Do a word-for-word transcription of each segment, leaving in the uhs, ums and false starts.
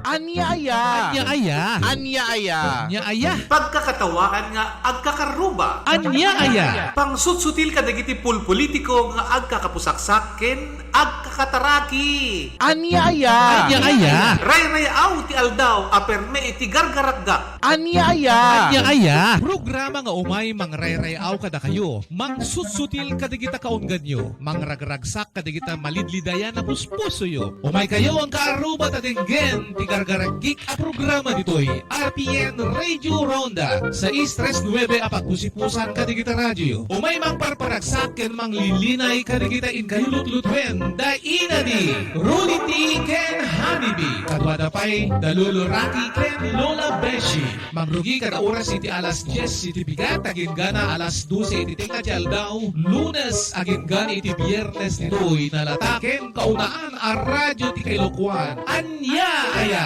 Ania aya? Ania aya? Ania aya? Ania aya? Pagkakatawaan nga agkakarruba. Ania aya? Pangsutsutil kadagiti pulpolitiko nga agkakapusaksak ken agkakataraki. Ania aya? Ania aya? Rayrayaw ti aldaw a perme iti gargaragak. Ania aya? Ania aya? Programa nga umay mangrayrayaw kadakayo, mangsutsutil kadagita kaungganyo, mangragragsak kadagita malidlidayan a puspusoyo. Umaykayo, agkaarruba, ta denggen ti gargaragik a programa ditoy R P N Radio Ronda, sais tres nuebe a pagpusipusan kadagita radioyo. Umay mangparparagsak ken manglilinay kadagita inkayo lutlutuen da ina ni Rudy T ken Honey B. Kaduada pay da Lolo Rocky ken Lola Beshi. Mangrugi kada oras iti alas dies iti bigat, agingga alas dose iti tengnga ti aldaw, Lunes agingga iti Biernes ditoy nalata ken kaunaan a radio ti Kailokuan. Ania aya?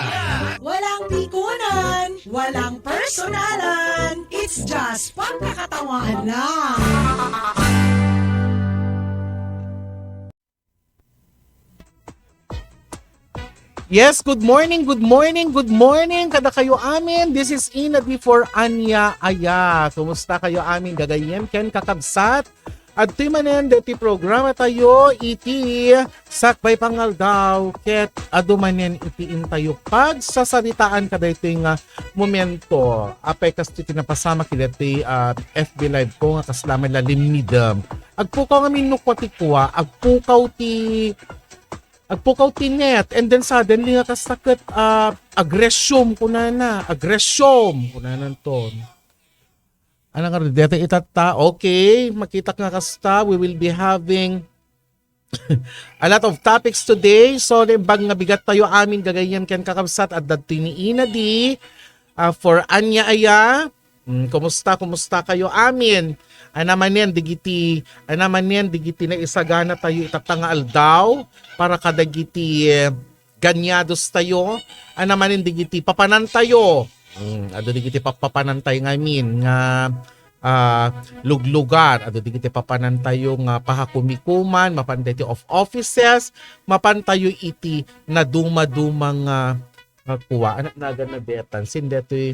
Walang pikunan, walang personalan. It's just pagkakatawaan lang. Yes, good morning, good morning, good morning kadakayo amin. This is Ina D for Ania Aya. Kumusta kayo amin, gagayyem ken kakabsat? Adtoy manen deti programa tayo iti sakbay pangaldaw ket adu manen iti intayo pagsasaritaan kadaytoy nga momento. Apay kastoy ti napasamak iti, ah, F B Live ko nga kasla met la limmidem. Agpukaw ngamin no kua ti kua, agpukaw ti, agpukaw ti net, and then suddenly nga kasta ket, ah, agresyum kunana, agresyum kunana ton. Ano nga deta itatta? Okay, makitak nga kasta, we will be having a lot of topics today. So, naimbag nga bigat tayo amin gagayyem ken kakabsat, adda ti ni Ina D, ah, for Ania Aya. Mm, kumusta, kumusta kayo amin? Ana manen digiti, ana manen digiti naisagana tayo itatta nga aldaw para kadagiti, eh, ganyados tayo. Ana manen digiti papanan tayo. Mm, adu digiti papapanan tayo ngamin nga, ah, luglugar. Adu digiti papanan tayo nga pahakumikuman, mapan deti of offices, mapan tayo iti nadumaduma nga, ah, kua, anak nagan na betan. Sin detoy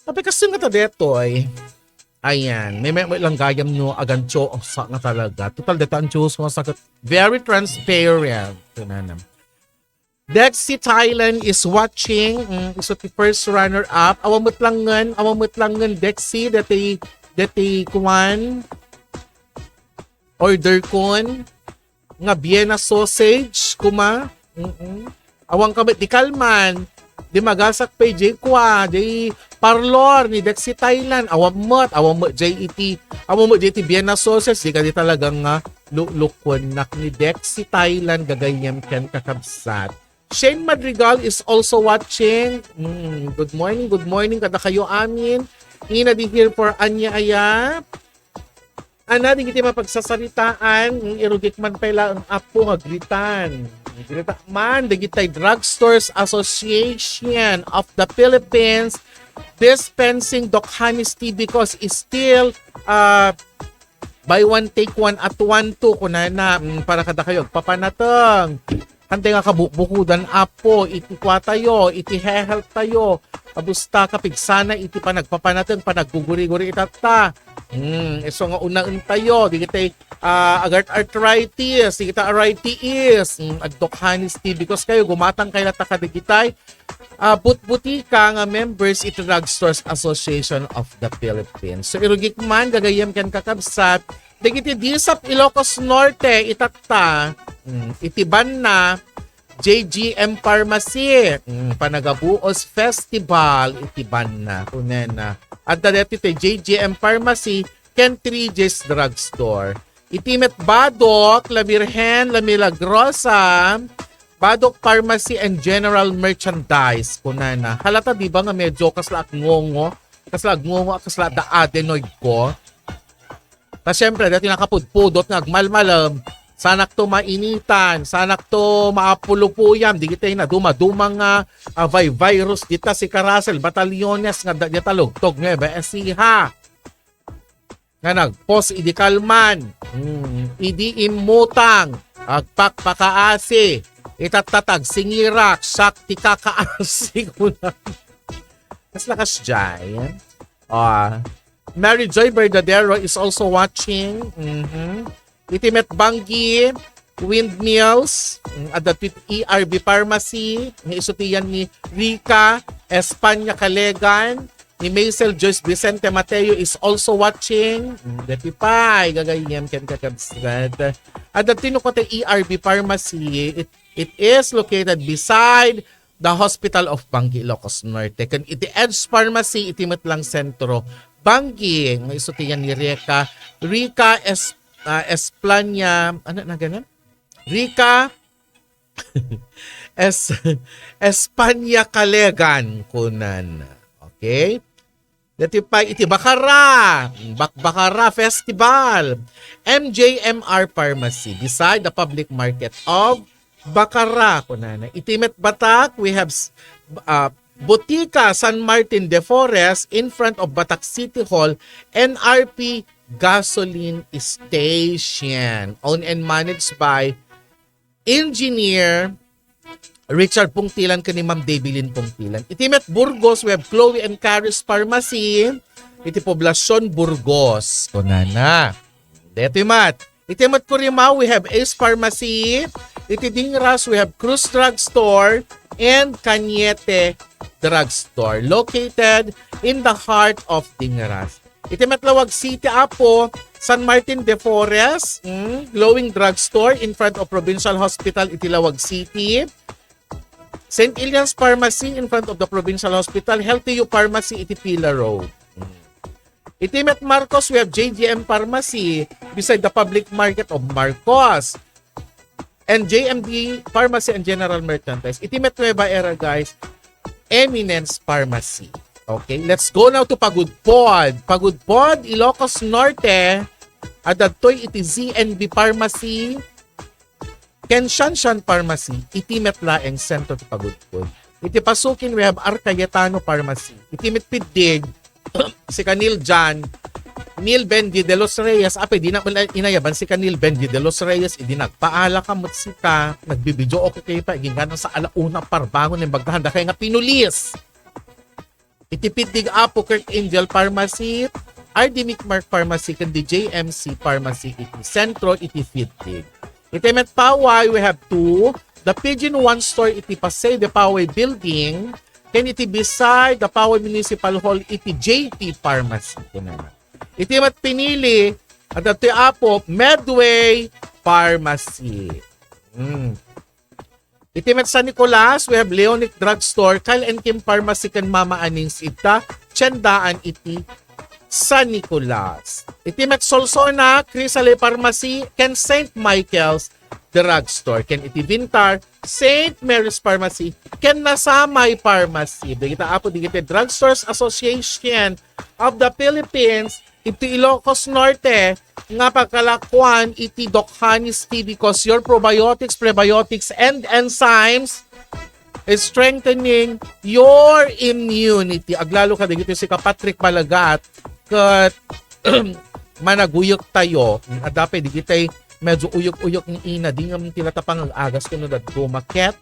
Apay kastoy nga ta detoy. Ayan, may, may, may lang gayam nyo, agantyo, sa nga talaga. Total, deta ang Diyos mo sakit. Very transparent. Ito na naman. Dexy Thailand is watching. Mm, iso ti first runner-up. Awan met lang ngan, awan met lang ngan Dexy, deti, deti kuan. Order kon nga Vienna sausage, kuma. Mm-mm. Awan ka met di kalman. Di magasak pay jay kua, jay parlor ni Dexy Thailand. Awan met, awan met jay iti, awan met jay iti Vienna sausage. Di ka di talagang nga lulukuennak ni Dexy Thailand, gagayyem ken kakabsat. Shane Madrigal is also watching. Mm, good morning, good morning kada kayo amin. Ina di here for Anya Aya. Ana, digiti mapagsasaritaan, mm, irugik man pay laeng, Apo, nga gritan. Grita man, digitay Drugstores Association of the Philippines dispensing Doc Honey's tea because is still, uh, buy one, take one at one two, kunana, mm, para kada kayo agpapanateng. Hantay nga kabubukudan, Apo, iti kua tayo, iti health tayo. Kabusta, kapigsana iti panagpapanateng, panagguguri-guri itatta. Hmm, isu nga unaen tayo, digitay, ah, agart arthritis, digita arthritis, hmm, ag Doc Honey's tea, because kayo, gumatang kayo latta kadigitay, ah, butbutika nga members iti Drugstores Association of the Philippines. So, irugik man, gagayyem ken kakabsat, dagiti DSAP Ilocos Norte, itatta, mm, iti banna, J G M Pharmacy, mm, Panagabuos Festival, iti banna. Kunena, adda deti ti J G M Pharmacy, ken Three J's Drugstore. Iti met Badok, La Virgen, La Milagrosa, Badok Pharmacy and General Merchandise, kunana. Halata, di ba, nga medyo kasla agngongo? Kasla agngongo, kasla da adenoid ko? Ta, siyempre, dati nakapudpudot nga agmalmalem, sanak to mainitan, sanak to maapulupuyam, di kita na dumaduma nga, ah, vi-, virus, dita si Caracel, Batallones, nga da-, dita lugtog, Nueva Ecija. Nga nagpos idi kalman, mm, idi immutang, agpakpakaasi, Itattatag, singirak, sakti, kakaasi, kuna. Mas lakas dyan. Ah, Mary Joy Verdadero is also watching. Mhm. Iti met Banggi, Windmills, mm, adda ti E R B Pharmacy, nga isu ti yan ni Rica España Calegan, ni Maisel Joyce Vicente Mateo is also watching. Mm, dati pay, gagayyem ken kakabsat. Adda ti nuko ti E R B Pharmacy, it, it is located beside the Hospital of Banggi, Ilocos Norte. Ken iti Edge Pharmacy, iti met lang sentro. Banggi, nga isu ti yan ni Rica, Rica Es-, ah, Esplania, ano na ganun? Rica Es-, Espanya Kalegan, kunan. Okay? Dati pa iti Bakara, Bakbakara Festival, M J M R Pharmacy, beside the public market of Bakara, kunana. Iti met Batak, we have s-, uh, Botica San Martin de Forest in front of Batak City Hall, N R P Gasoline Station, owned and managed by Engineer Richard Pungtilan ken ni Ma'am Debilin Pungtilan. Iti met Burgos, we have Chloe and Caris Pharmacy. Iti Poblacion, Burgos. Kunana. Deti mat. Iti met Curimaw, we have Ace Pharmacy. Iti Dingras, we have Cruz Drugstore and Cañete Drugstore, located in the heart of Dingras. Iti met Laoag City, Apo, San Martin de Forest, mm, Glowing Drugstore in front of Provincial Hospital iti Laoag City. Saint Elian's Pharmacy in front of the Provincial Hospital, Healthy You Pharmacy iti Pila Road. Mm. Iti met Marcos, we have J G M Pharmacy beside the public market of Marcos. And J M D Pharmacy and General Merchandise. Iti met Nueva Era, guys, Eminence Pharmacy. Okay, let's go now to Pagudpod. Pagudpod, Ilocos Norte. Adda ditoy iti Z N B Pharmacy ken Shanshan Pharmacy. Iti met laeng sentro ti Pagudpod. Iti Pasukin, we have R. Cayetano Pharmacy. Iti met Piddig, sika Neil John, Neil Benji de los Reyes, apay, di na man inayaban sika Neil Benji de los Reyes, idi nagpaala ka met sika, nagbibideo okay pa, igingganan sa alauna parbangon ng bagdahan, dakay nga pinulis. Iti Piddig, Apo, Kirk Angel Pharmacy, R D Micmark Pharmacy, ken di J M C Pharmacy, iti sentro, iti Piddig. Iti met Paway, we have two, the Pigeon One Store, iti Paseo de Paway Building, ken iti beside the Paway Municipal Hall iti J P Pharmacy. Kunana. Iti met Pinili, adda ti Apo, Medway Pharmacy. Mm. Iti met San Nicolas, we have Leonic Drugstore, Kyle and Kim Pharmacy, ken Mama Anings ita, tiendaan iti San Nicolas. Iti met Solsona, Chrysalide Pharmacy, ken Saint Michael's Drugstore, ken iti Vintar, Saint Mary's Pharmacy, ken Nasamay Pharmacy. Dagita, Apo, dagiti Drugstores Association of the Philippines, iti Ilocos Norte, nga pagkalakuan iti Doc Honey's Tea because your probiotics, prebiotics, and enzymes is strengthening your immunity. Aglalo ka dagiti sika Patrick Balagat, ket managuyek tayo. Adda pay digitay medyo uyek-uyek ni ina, di ngem ti la ta pangag-agas kuno dadduma. Ket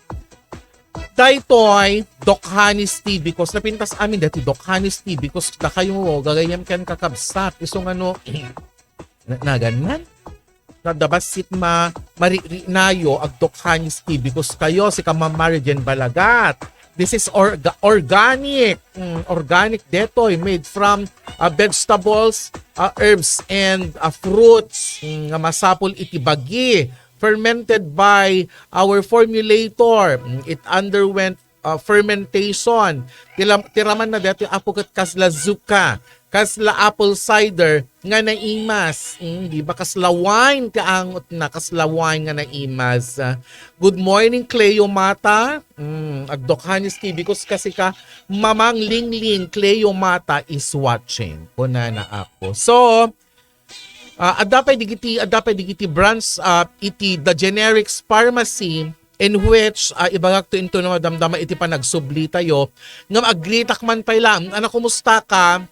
daytoy, Doc Honey's Tea, because napintas amin dati Doc Honey's Tea, because dakayo gagayyem ken kakabsat. Isu nga no, na-, nagan man. Nadda bassit ma-, mariknayo ag Doc Honey's Tea, because kayo, sika Ma'am Mary Jane Balagat. This is orga-, organic. Mm, organic detoy, made from, uh, vegetables, uh, herbs, and, uh, fruits, mm, nga masapul iti bagi. Fermented by our formulator. Mm, it underwent, uh, fermentation. Tila-, tiraman na dati, Apo, ket kasla zuka, kasla apple cider nga naimas. Mm, di ba? Kasla wine ti angot na, kasla wine nga naimas. Ah, good morning, Cleo Mata. Mm, ag Doc Honey's Tea, because kasi ka, Mamang Lingling, Cleo Mata is watching. Kunana, Apo. So, ah, adda pay digiti, adda pay digiti brands, ah, iti The Generics Pharmacy, in which, ah, ibagak to into no damdama iti panagsubli tayo, ngem agritak man pay lang. Ano, kumusta ka?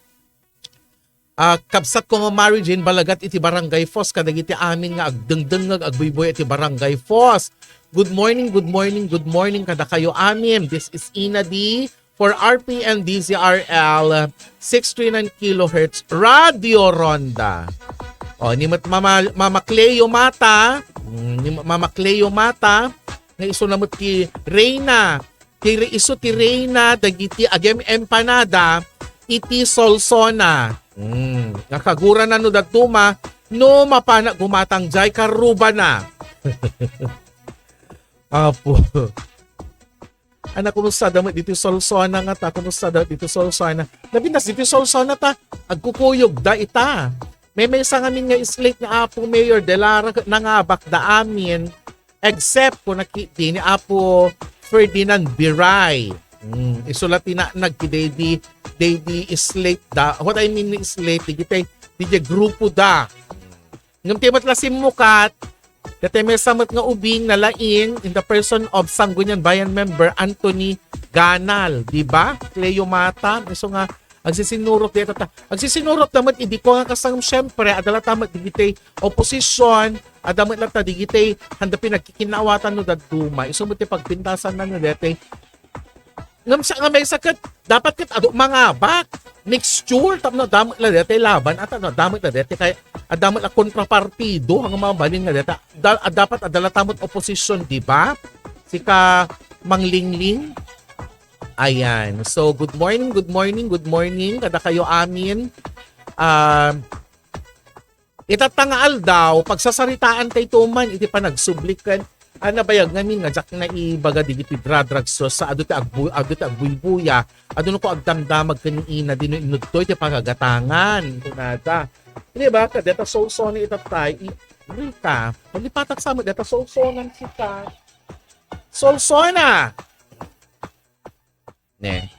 Ah, kabsat ko nga Mary Jane Balagat iti Barangay Foz, kadagiti amin nga agdengdengngeg, agbuybuya iti Barangay Foz. Good morning, good morning, good morning kadakayo amin. This is Ina D for R P N D Z R L six three nine kilohertz Radio Ronda. O, ni met Mama, Mama Cleo Mata, mm, ni Mama Cleo Mata, nga isu na met ti Reyna, ti re-, isu ti Reyna dagiti agem-empanada iti Solsona. Mm, nga kagurana no dadduma, no mapana gumatang jay karrubana. Apo. Ana, kumusta da met ditoy Solsona nga ta? Kumusta da ditoy Solsona? Labi na ditoy Solsona ta, agkukuyog da ita. May maysa ngamin nga slate nga Apo Mayor Delara ket nangabak da amin, except kuna ketdi ni Apo Ferdinand Biray. Mm, isu la ti na-, nagki daydi, daydi slate da. What I mean ni slate, digitay, digitay grupo da. Ngem ti met la simmukat, daytay maysa met nga ubing nalaing in the person of Sangguniang Bayan member Anthony Ganal, di ba? Cleo Mata, isu nga agsisinurot dayta ta. Agsisinurot da met idi ko nga kasangem, siyempre, adda la ta met digitay oposisyon, adda met la ta digitay handa pinagkikinaawatan no dadduma. Isu met ti pagpintasan na no daytay. Ngem sa nga maysa ket, dapat ket adu mangabak. Mixture, tapno adda met la daytay laban, at ano, adda met la daytay kay, adda met la kontrapartido, nga mabalin nga dayta. Da-, dapat adda la ta met oposisyon, di ba? Sika Manglingling. Ayan. So, good morning, good morning, good morning kadakayo amin. Um, Itatta nga aldaw, pagsasaritaan tayo tuman iti panagsubli ken, ah, nabayag ngamin nga diak naibaga digiti dra-, drugstore sa adu ti agbu-, adu ti agbuybuya, adu no ko agdamdamag ken ni Ina D no inudtoy ti pagagatangan, kunada. Di ba? Kadeta Solsona itattay, i-, Rika, malipatak sa mo, deta Solsona kita. Solsona! Ne.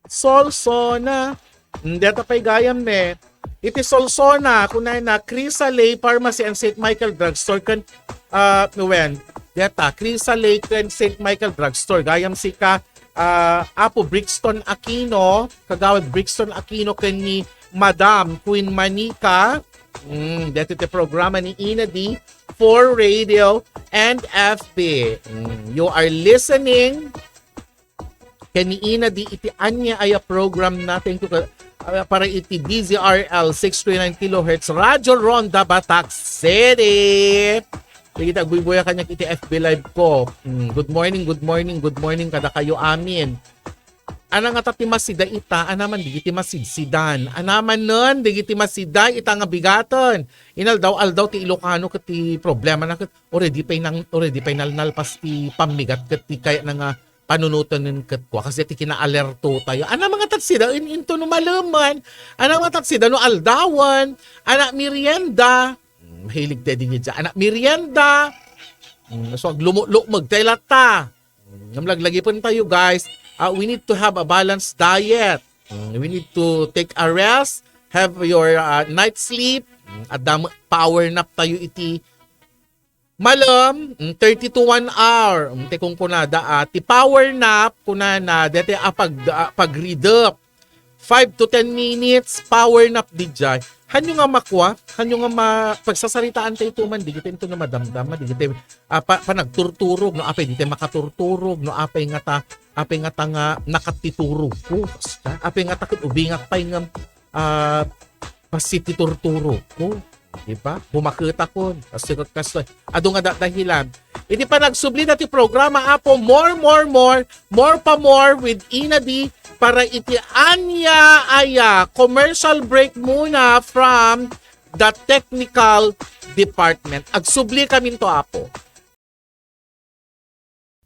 Solsona. Hmm, deta pay gayam ne. Iti Solsona, kunana, Crisalay Pharmacy and Saint Michael Drugstore ken, ah, wen. Deta, Crisalay ken Saint Michael Drugstore. Gayam sika, ah, Apo Brixton Aquino, Kagawad Brixton Aquino ken ni Madam Queen Manica. Mm, deta ti programa ni Ina D for radio and F B. Mm, you are listening ken ni Ina D iti ania aya program na. Thank you ka, ah, para iti D Z R L six three nine kilohertz Radyo Ronda, Batac City. Sige, agbuybuya kaniak iti F B Live ko. Mm, good morning, good morning, good morning kadakayo amin. Ana nga ta ti masida ita, anaman digiti masidsidan. Anamanen digiti masida ita nga bigaten. Inaldaw-aldaw ti Ilocano ket ti problema na ket already pay nang, already pay nalnalpas ti pammigat ket ti kayatna nga panunoten ket kua. Kasi ti kinaalerto tayo. Ana nga tatsida in, into no malemen. Ana nga tatsida no aldawen. Ana merienda. Hmm, mahilig tayo din dyan. Ana merienda. Hmm, so aglumulukmeg tayo latta. Hmm, ngem laglagipen tayo, guys. Ah, we need to have a balanced diet. Hmm, we need to take a rest, have your, ah, night sleep. Hmm, adda met power nap tayo iti malem, mm, thirty to one hour. Mm, ti kunkunada, ah, ti power nap, kunana, dete a pag, ah, pagridep. Five to ten minutes, power nap dijay. Hanyo nga makua, hanyo nga ma-, pagsasaritaan tayo tuman, digiti into nga madamdama, digiti, ah, pa-, panagturturog, no, apay diti makaturturog, no, apay nga ta, apay nga ta nga nakat ti turog ko, basta, apay nga ta ket ubingak pay nga, ah, bassit ti turturog ko. Di ba? Bumaketakon. Kastoy, kastoy. Adu nga da-, dahilan. Iti panagsubli na ti programa, Apo, more, more, more, more pa more with Ina D para iti ania aya. Commercial break muna from the technical department. Agsubli kaminto, Apo.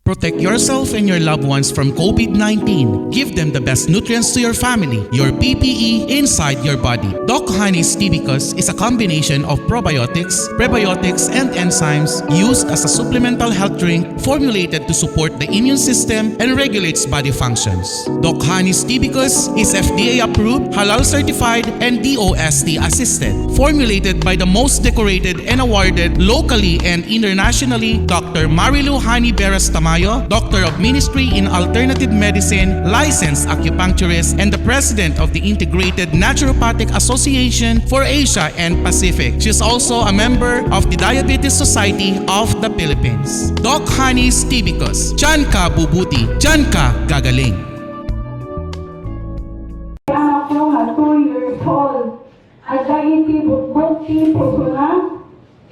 Protect yourself and your loved ones from COVID nineteen. Give them the best nutrients to your family, your P P E inside your body. Doc Honey's Tibicus is a combination of probiotics, prebiotics, and enzymes used as a supplemental health drink formulated to support the immune system and regulates body functions. Doc Honey's Tibicus is F D A approved, halal certified, and D O S T assisted. Formulated by the most decorated and awarded locally and internationally, Doctor Marilu Honey Beras Taman, Ayo, Doctor of Ministry in Alternative Medicine, licensed acupuncturist, and the President of the Integrated Naturopathic Association for Asia and Pacific. She is also a member of the Diabetes Society of the Philippines. Doc Honey Stevicus, diyan ka bubuti, diyan ka gagaling. Anak ko nga two years old, adda iti butbut ti pusona,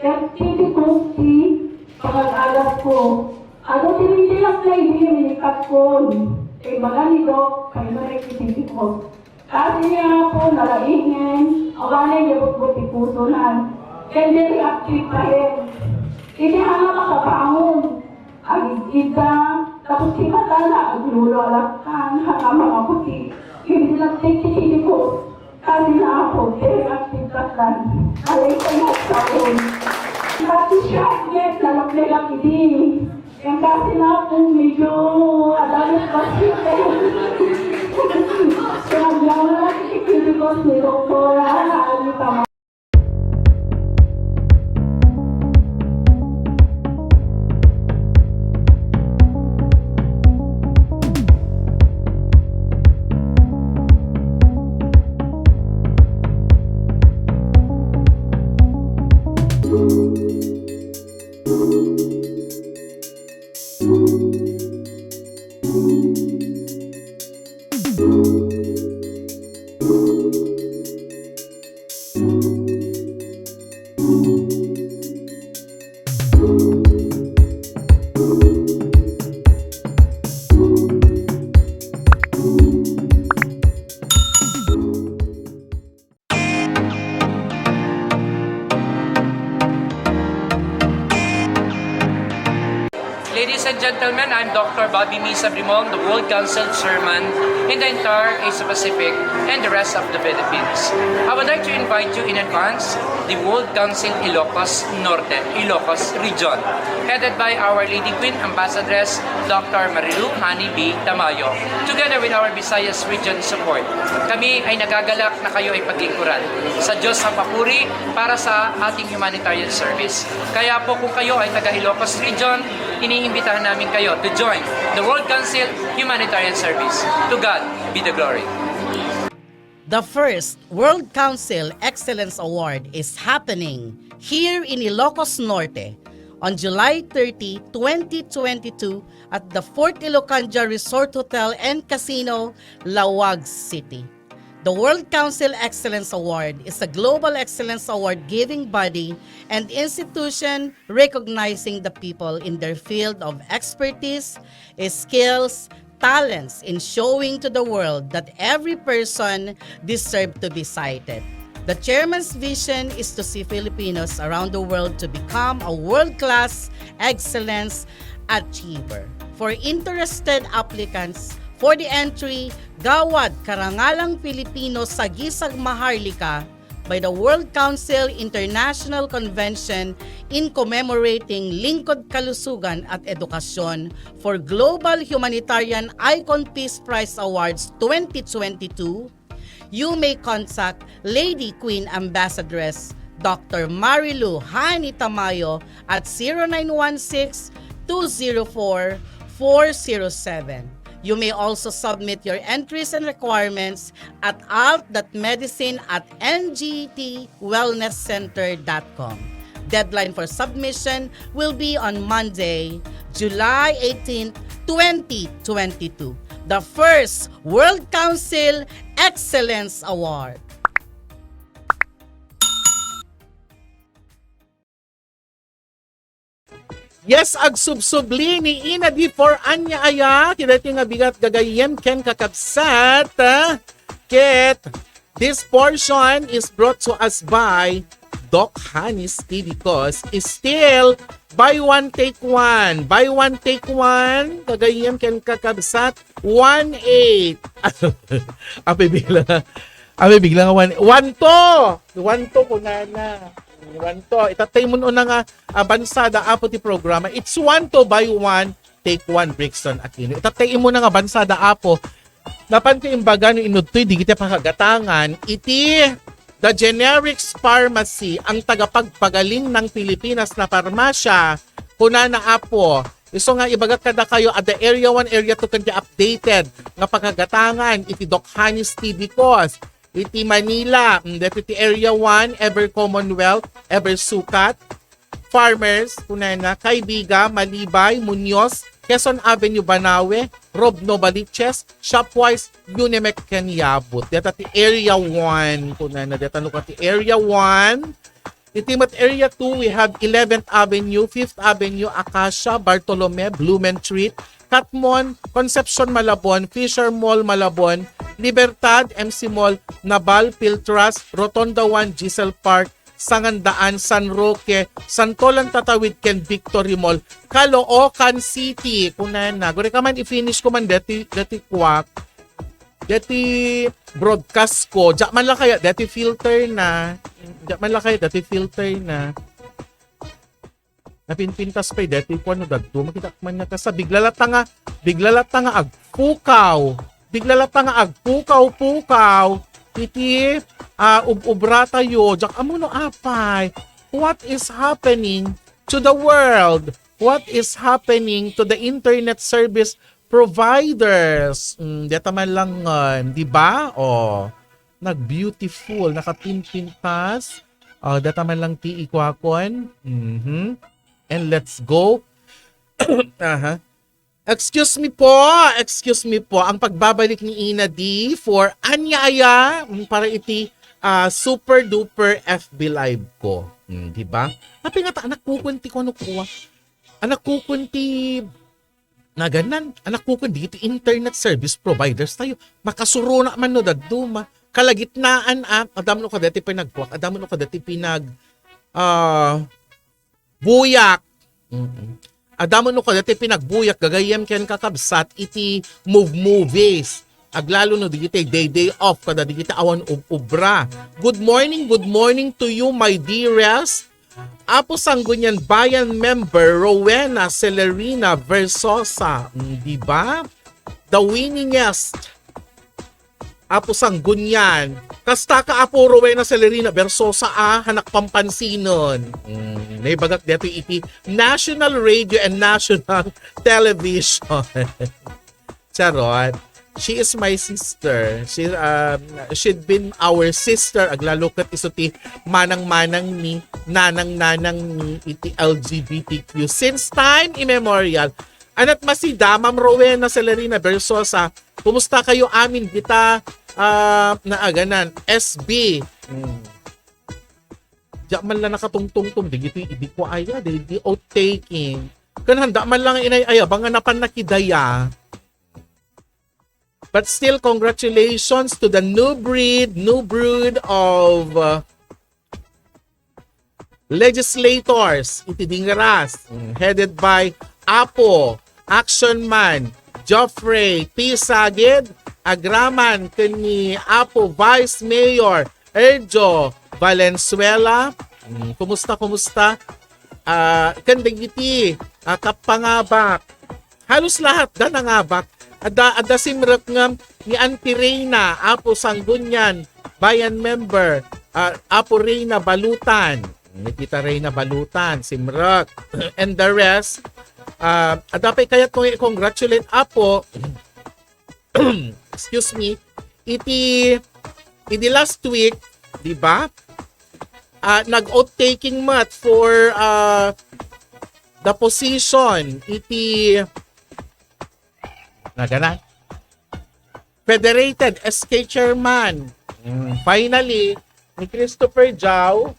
ket titikus ti panag-adapko. Adu ti rintilak na idi minikapkon, imbaga ni Doc, kayno iti titikus. Kasi nga po, nalaingen, awanen nga butbut ti pusona. Ken diri active payen. Idi nga makabangon, agigida, tapos ti matana, aglulualakkan, hanga mamaputi. Ken diri nagtititikus. Kasi nga po, diri active katan. Alay ko nga saon. Pati siya, yet, nalaklerak idi. Ken kasi nga po, medyo adalit pa siya. Kaya nga wala, titikus ni Doktora, ano tama. Ladies and gentlemen, I'm Doctor Bobby Misa Brimong, the World Council Chairman in the entire Asia Pacific and the rest of the Philippines. I would like to invite you in advance the World Council Ilocos Norte, Ilocos Region, headed by Our Lady Queen Ambassadress Doctor Marilu Honey B. Tamayo, together with our Visayas Region support. Kami ay nagagalak na kayo ay paglingkuran sa Diyos ang papuri para sa ating humanitarian service. Kaya po kung kayo ay taga Ilocos Region, iniimbitahan namin kayo to join the World Council Humanitarian Service. To God be the glory. The first World Council Excellence Award is happening here in Ilocos Norte on July thirty, twenty twenty-two at the Fort Ilocandia Resort Hotel and Casino, Laoag City. The World Council Excellence Award is a global excellence award-giving body and institution recognizing the people in their field of expertise, skills, talents in showing to the world that every person deserves to be cited. The chairman's vision is to see Filipinos around the world to become a world-class excellence achiever. For interested applicants for the entry, gawad Karangalang Pilipino Sagisag Maharlika by the World Council International Convention in commemorating Lingkod Kalusugan at Edukasyon for Global Humanitarian Icon Peace Prize Awards twenty twenty-two, you may contact Lady Queen Ambassadress Doctor Marilu Honey Tamayo at zero nine one six, two zero four, four zero seven. You may also submit your entries and requirements at alt dot medicine at N G T wellness center dot com. Deadline for submission will be on Monday, July eighteenth, twenty twenty-two. The first World Council Excellence Award. Yes, agsubsubli ni Ina D for ania aya, kadaytoy nga bigat gagayyem ken kakabsat, ah, ket this portion is brought to us by Doc Honey Stevicus. Is still buy one, take one. Buy one, take one. Gagayyem ken kakabsat, one eight. Apay bigla nga, apay bigla nga one, one two. One two kunana. One two. Itattay mo una nga, ah, bansada, Apo, ti programa. It's one two buy one, take one, Brixton Aquino. Itattay mo na nga bansada, Apo. Napanko imbaga no inudtoy digiti pakagatangan iti The Generics Pharmacy, ang tagapagpagaling ng Pilipinas na parmasya. Kunana, Apo, Isu nga ibagak kadakayo, adda Area one, Area two ken ti updated nga pangagatangan iti Doc Honey's T V Cos. Iti Manila, mm, deti ti Area one, Ever Commonwealth, Ever Sukat, Farmers, kunana, Kaibiga, Malibay, Muñoz, Quezon Avenue, Banawe, Rob Novaliches, Shopwise, Unimec, ken Yabut. Deta ti Area one, kunana, deta no ka ti Area one. Iti met Area two, we have eleventh Avenue, fifth Avenue, Acacia, Bartolome, Blumentritt, Catmon, Concepcion Malabon, Fisher Mall Malabon, Libertad, M C Mall, Naval, Piltras, Rotonda one, Giselle Park, Sangandaan, San Roque, Santolan Tatawid, ken Victory Mall, Caloocan City. Kunana, guri ka man i-finish ko man deti, deti kwak. Deti broadcast ko, diak man lang kaya, deti filter na. Diak man lang kaya, deti filter na. Napinpintas pay deti kuan no dadto, makita man nga kasa, bigla latta nga, bigla latta nga agpukaw. Bigla latta nga agpukaw-pukaw. Iti, ah, ub-ubra tayo. Diak ammo no apay. What is happening to the world? What is happening to the internet service providers? Mm, deta man lang, ah, di ba? Oh, nag-beautiful, nakapinpintas. Oh, deta man lang ti ikuakon. Mhm. And let's go. Aha. Excuse me po, excuse me po. Ang pagbabalik ni Ina D for anya aya, mm, para iti, ah, super duper F B live ko. Mm, di ba? Apay nga ta, anak kukunti ko ano kuwa. Anak kukunti naganan, anak kukunti iti internet service providers tayo. Makasuruna man no dadduma. Kalagitnaan, ah, adda man no kadati pinagkuak, adda man no kadati pinag, ah, buyak. Mm-mm. Adda man no kadati pinagbuyak, gagayyem ken kakabsat iti Move Movies. Aglalo no digiti day, day off kada digiti awan ub-, ubra. Good morning, good morning to you, my dearest. Apo Sanggunian Bayan member Rowena Celerina Versosa. Mm, di ba? The winningest. Apo Sanggunian. Kasta ka, Apo Rowena Celerina Versosa, ah, hanak pampansinon. Mm, naibagak dito iti National Radio and National Television. Charot. She is my sister. She, um, she'd been our sister. Aglalo ket isu ti manang-manang ni, nanang-nanang ni iti L G B T Q. Since time immemorial. Anat masida, Ma'am Rowena Celerina Versosa, kumusta kayo amin kita, ah, naaganan? S B. Hmm. Diak man lang nakatungtungtong, di giti, di ko aya, di, di oath-taking. Kan handa man lang inay ayabang nga napan nakidaya. But still, congratulations to the new breed, new brood of, uh, legislators iti Dingras, mm, headed by Apo Action Man Geoffrey P. Sagid, agraman ken ni Apo Vice Mayor Erjo Valenzuela. Mm, kumusta, kumusta? Ah, ken dagiti, ah, kapangabak. Halos lahat da nangabak. Adda, adda simrek ngem ni Auntie Reyna, Apo Sanggunian, Bayan member, ah, Apo Reyna Balutan. Nikita Reyna Balutan, simrek. And the rest, ah, adda pay kayat kong i-congratulate, Apo. Excuse me. Iti, iti last week, di ba? Ah, nag-oath-taking met for, ah, the position iti nagana Federated S K Chairman. Mm, finally, ni Christopher Jao,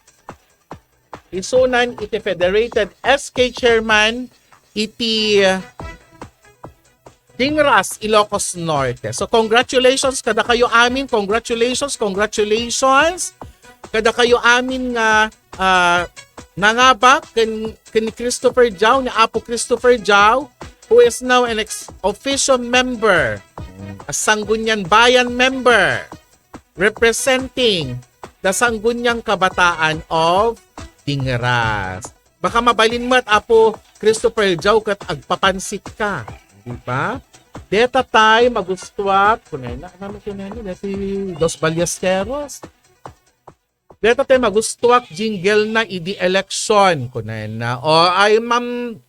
isunan iti Federated S K Chairman iti Dingras, Ilocos Norte. So, congratulations kada kayo amin. Congratulations, congratulations kada kayo amin nga, ah, nangabak ken, ken ni Christopher Jao, ni Apo Christopher Jao, who is now an ex officio member, a Sangguniang Bayan member, representing the Sangguniang Kabataan of Dingras. Baka mabalin met, Apo Christopher Jao, ket agpapansit ka. Di ba? Deta tay magustuak, kunay na, ano, kunay na, dati Dos Ballesteros. Deta tay magustuak, jingle na idi eleksyon, kunay na. O, ay, ma'am,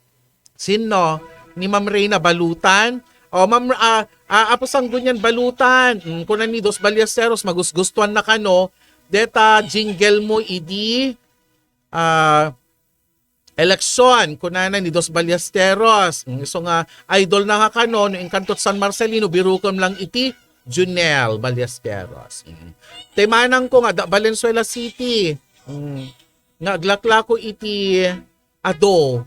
sino? ni Ma'am Reyna Balutan. O, Ma'am, ah, ah, Apo Sanggunian Balutan. Mm, kuna ni Dos Ballesteros, magusgustuan na kano. Deta jingle mo idi, ah, eleksyon, kunana ni Dos Ballesteros. Mm, isu nga idol na nga kano, no inkanto ti San Marcelino, birukem lang iti Junel Ballesteros. Mm. Ti manangko nga adda Valenzuela City. Mm. Nga aglaklako iti adu.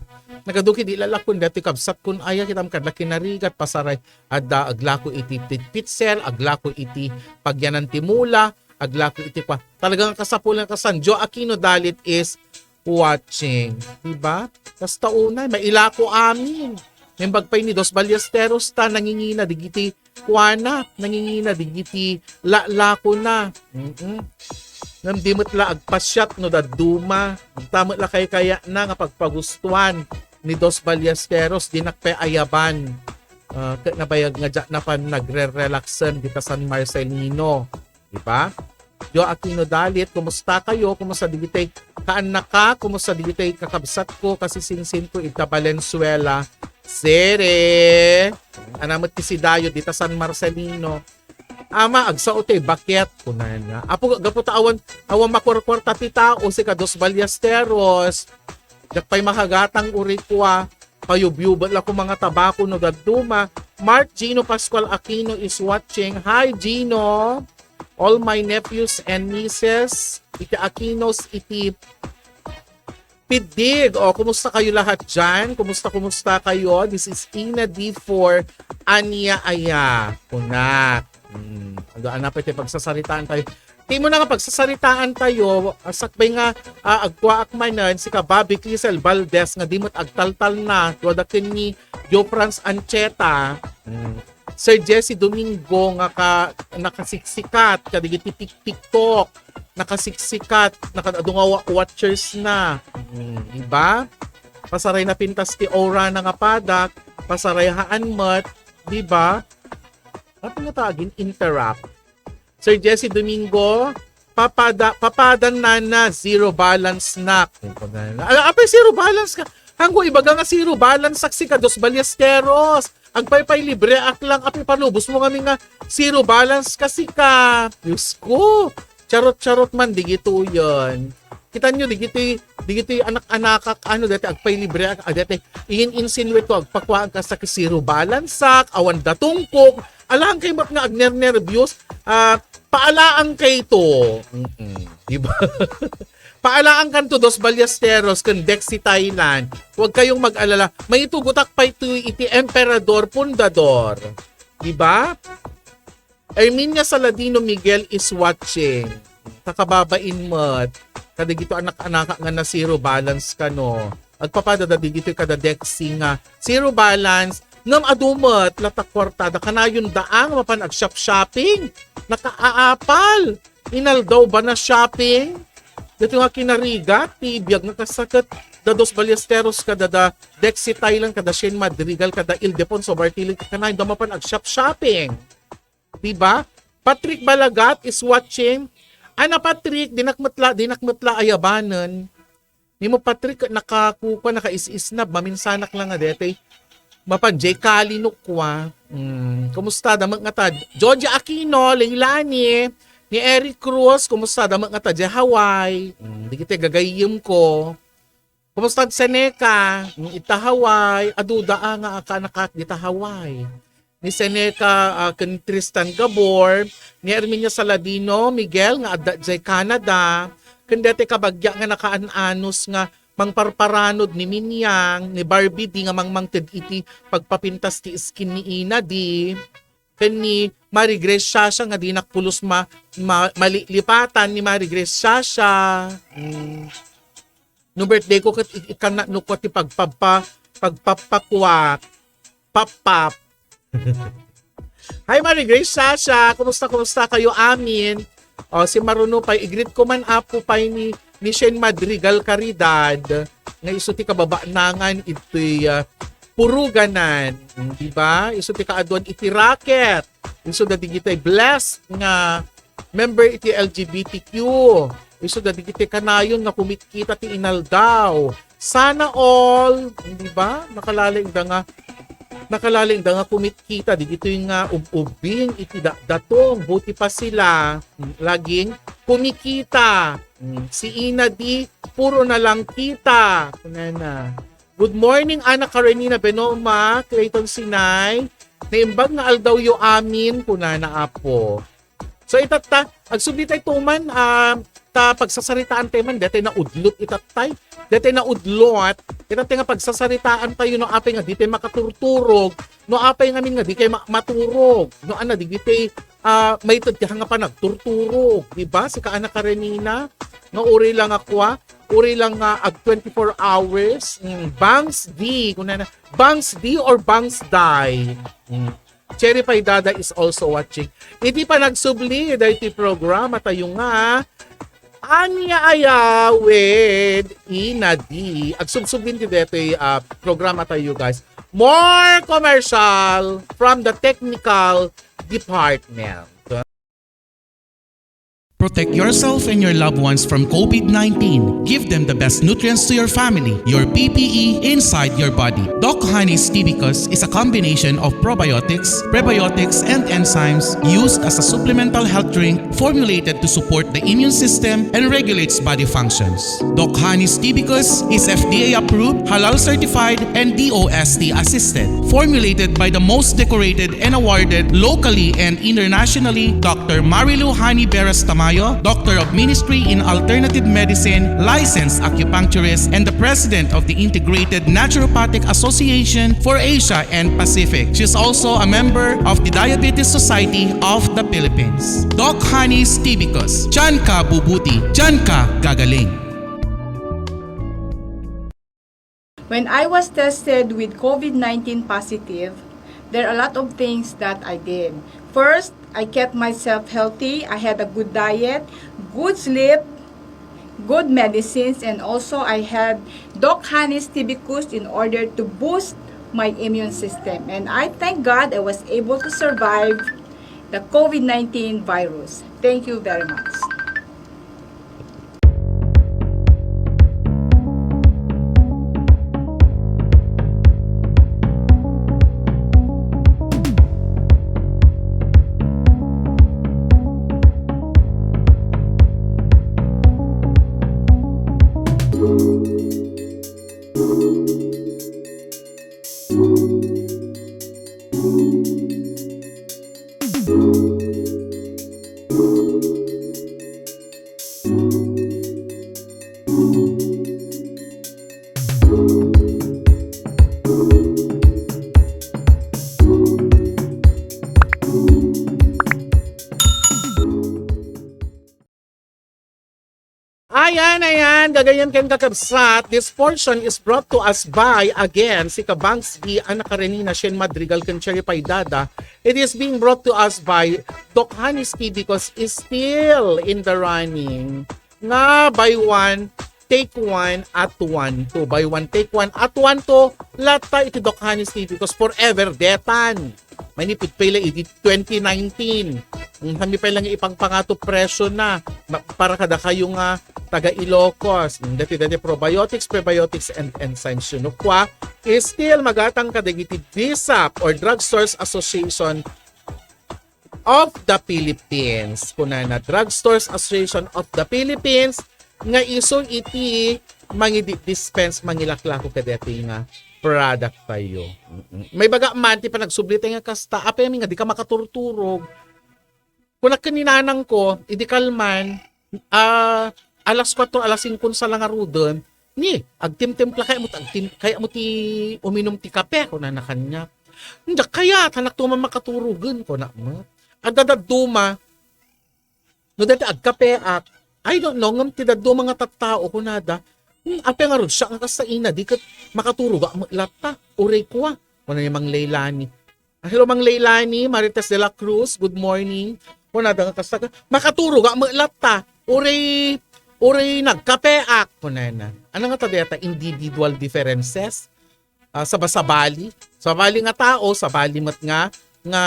Nagadu kadi lalakon dati kabsatkon aya kitam kadla kinarigat pasaray adda aglako iti pitpitser, aglako iti pagyanan ti mula, aglako iti pa. Talagang kasapulan ka San Joe Aquino Dalit is watching. Diba? Kasta unay, mailako amin. Nembag pay ni Dos Ballesteros ta nangingina digiti kuana, nangingina digiti lalako na. Mm-mm. Ngem di met la agpasiat no dadduma. Ita met la kaykayatna nga pagpagustuan ni Dos Ballesteros, dinak pay ayaban. Ah, ket nabayag nga diak napan nagre-relaxen dita San Marcelino. Di ba? Joe Aquino Dalit, kumusta kayo? Kumusta digitay kaannaka? Kumusta digitay kakabsat ko? Kasi sinsin ko ita Valenzuela City. Anamet ti sidayo dita San Marcelino. Ama, agsao ti baket, kunana. Apo, gapu ta awan, awan makuarkuarta ti tao, sika Dos Ballesteros. Diak pay makagatang urikua. Payubyubat la ko mga tabako no dadduma. Mark Gino Pascual Aquino is watching. Hi, Gino. All my nephews and nieces, iti Aquinos, iti Piddig. O, kumusta kayo lahat dyan? Kumusta, kumusta kayo? This is Ina D four Ania Aya. Kunak. Hmm. Adu, anap iti pagsasaritaan tayo. Ti mo na nga pagsasaritaan tayo, ah, sakbay nga, ah, agkuaak manen, sika Bobby Clisel Valdez nga di met agtaltal na, duada ken ni Joe Franz Ancheta. Hmm. Sir Jesse Domingo nga ka, nakasiksikat, kadigiti tik-, TikTok, nakasiksikat, nakadadungawa watchers na. Hmm, diba? Pasaray na pintas ti aura na nga padak, pasaray haan met, diba? Ano nga tagin? Interact. Sir Jesse Domingo, papada, papadan nana, zero balance nak. Ala, apay zero balance ka? Hanggo ibaga nga zero balance ak sika Dos Ballesteros. Agpaypay libre ak lang, apay palubos mo kami nga zero balance ka sika. Diyos ko, charot-charot man, digito yun. Kita nyo, digito'y, digito'y anak-anakak, ano, dati agpay libre ak, ah, dati, in-insinuate ko, agpakuaan ka sa zero balance ak, awan datungkok, alang kay mat nga agner-nervyos, ah, paalaan kay to. Mm-mm. Di ba? Paalaan kan to Dos Ballesteros, kan Dexy Thailand. Huwag kayong mag-alala. May itugutak pa ito iti Emperador Fundador. Di ba? Erminia Saladino Miguel is watching. Kakababain met. Kadagito anak-anak nga na zero balance kano. Agpapadada digito kada Dexy nga zero balance. Ngem adu met, lata kuartada. Kanayon daang, mapan ag-shop-shopping. Nakaapal. Inaldaw ba na shopping? Dito nga kinarigat, ti biag nga kasaket. Da Dos Ballesteros, kada da Dexy Thailand, kada Shane Madrigal, kada Ildefonso Martili, kanayon da mapan ag-shop-shopping. Diba? Patrick Balagat is watching. Ana, Patrick, dinak met la, dinak met la ayabanen. Ni mo, Patrick, nakakukua, nakaisisnab, maminsanak lang nga dete. Mapan, Jay Kali no kua. Hmm, kumusta? Damak nga tad. Georgia Aquino, Leilani, ni Eric Cruz, kumusta? Damak nga tad, Jay Hawaii. Hmm, di kita gagayem ko. Kumusta, Seneca? Hmm, ita Hawaii. Aduda, ah, nga aka nakak dita Hawaii. Ni Seneca, ah, ken Tristan Gabor, ni Erminia Saladino, Miguel, nga adda jay Canada, ken daytoy kabagya nga nakaan-anos nga mangparparanod ni Minyang, ni Barbie D nga mangmangted iti pagpapintas ti skin ni Ina D, ken ni Marie Grace Shasha nga dinak pulos ma-, ma-, malilipatan ni Marie Grace Shasha. Mm. No birthday ko, ket ik-, ikana, no, ko ti pagpapa-, pagpapakuak. Pap, pap. Hi, Marie Grace Shasha. Kumusta, kumusta kayo amin? O, si Maruno pay, i-greet ko man, Apo, pay ni, ni Shane Madrigal Caridad, nga isu ti kababaanangan itoy, ah, puruganan. Hmm, di ba? Isu ti kaaduan iti racket. Isu da digitay blessed nga member iti L G B T Q. Isu da digitay kanayon nga kumitkita ti inaldaw. Sana all, di ba? Nakalaing da nga Nakalalingda nga kumitkita, digitoy nga ub-ubbing iti da-, datong, buti pa sila. Mm, laging kumikita. Mm, si Ina di, puro na lang kita. Kunana. Good morning, Ana Karenina Benoma, Clayton Sinay. Naimbag nga aldawyo amin, kunana, Apo. So, itatta, agsubli tayo tuman, ah, ta pagsasaritaan tayo man, detay naudlot itattay. Detay naudlot, itattay nga pagsasaritaan tayo no apay nga di tayo makaturturog, no apay ngamin nga di kayo ma-, maturog, no ana, di tayo, ah, maited ka nga panagturturog, di ba? Si Kaana Karenina, nga uri lang ako, ah, uri lang nga ag twenty-four hours, mm, bangs di, kunana, bangs di or bangs die. Mm. Cherry Pie Dada is also watching. Iti panagsubli, daytoy programa tayo nga, Ania Aya with Ina D. Agsubsubli ti daytoy, ah, programa tayo, guys. More commercial from the technical department. Protect yourself and your loved ones from COVID nineteen. Give them the best nutrients to your family, your P P E inside your body. Doc Honey's Tibicus is a combination of probiotics, prebiotics, and enzymes used as a supplemental health drink formulated to support the immune system and regulates body functions. Doc Honey's Tibicus is F D A approved, halal certified, and D O S T assisted. Formulated by the most decorated and awarded locally and internationally, Doctor Marilu Hani Beras Tamayo, Doctor of Ministry in Alternative Medicine, licensed acupuncturist, and the President of the Integrated Naturopathic Association for Asia and Pacific. She is also a member of the Diabetes Society of the Philippines. Doc Honey's Tibicus. Diyan ka bubuti. Diyan ka gagaling. When I was tested with COVID nineteen positive, there are a lot of things that I did. First, I kept myself healthy. I had a good diet, good sleep, good medicines, and also I had Doc Honey's Tibicus in order to boost my immune system. And I thank God I was able to survive the COVID nineteen virus. Thank you very much. Ayan, ayan. Gagayyem ken kakabsat. This portion is brought to us by, again, si Kabangs D, Ana Karenina, Shane Madrigal, ken Cherry Pie Dada. It is being brought to us by Doc Honey's Tea because is still in the running. Nga buy one, take one at one two. Buy one, take one at one two. Latta iti Doc Honey's Tea because forever detan. Manipud pay la idi twenty nineteen. Mm, kami pay lang ipangpangato presyo na. Ma-, para kada kayo nga taga Ilocos. Mm, dati, dati probiotics, prebiotics, and enzymes. Yun, kwa, is still magatang kadagiti DSAP or Drugstores Association of the Philippines. Kunana, Drugstores Association of the Philippines, nga isu iti mangidi-dispense, mangilaklako kadaytoy nga product tayo. Mm-mm. May baga man ti panagsubli tayo nga kasta, apay mi nga di ka makaturturog. Kunak ken ni nanang ko, idi kalman, ah, alas kuatro, alas singko sa langaruden, ni, agtimtimpla kayat mo, agtim-, kayat mo ti uminum ti kape, kunana kaniak. Diak kayat, anak, tuman makaturogen, kunak met. Adda dadduma, no, dati agkapeak. I don't know, ngem ti dadduma nga tattao, kunada, "Hmm, apay ngarud siak nga kasta, ina, di ket makaturogak met latta, uray kua," kuna ni Mang Leilani. Ah, hello, Mang Leilani, Marites de la Cruz, good morning. Kunada nga kasta, "Makaturogak met latta, uray, uray nagkapeak," kunana. Ano nga ta dayta, individual differences? Ah, sabasabali. Sabali nga tao, sabali met nga, nga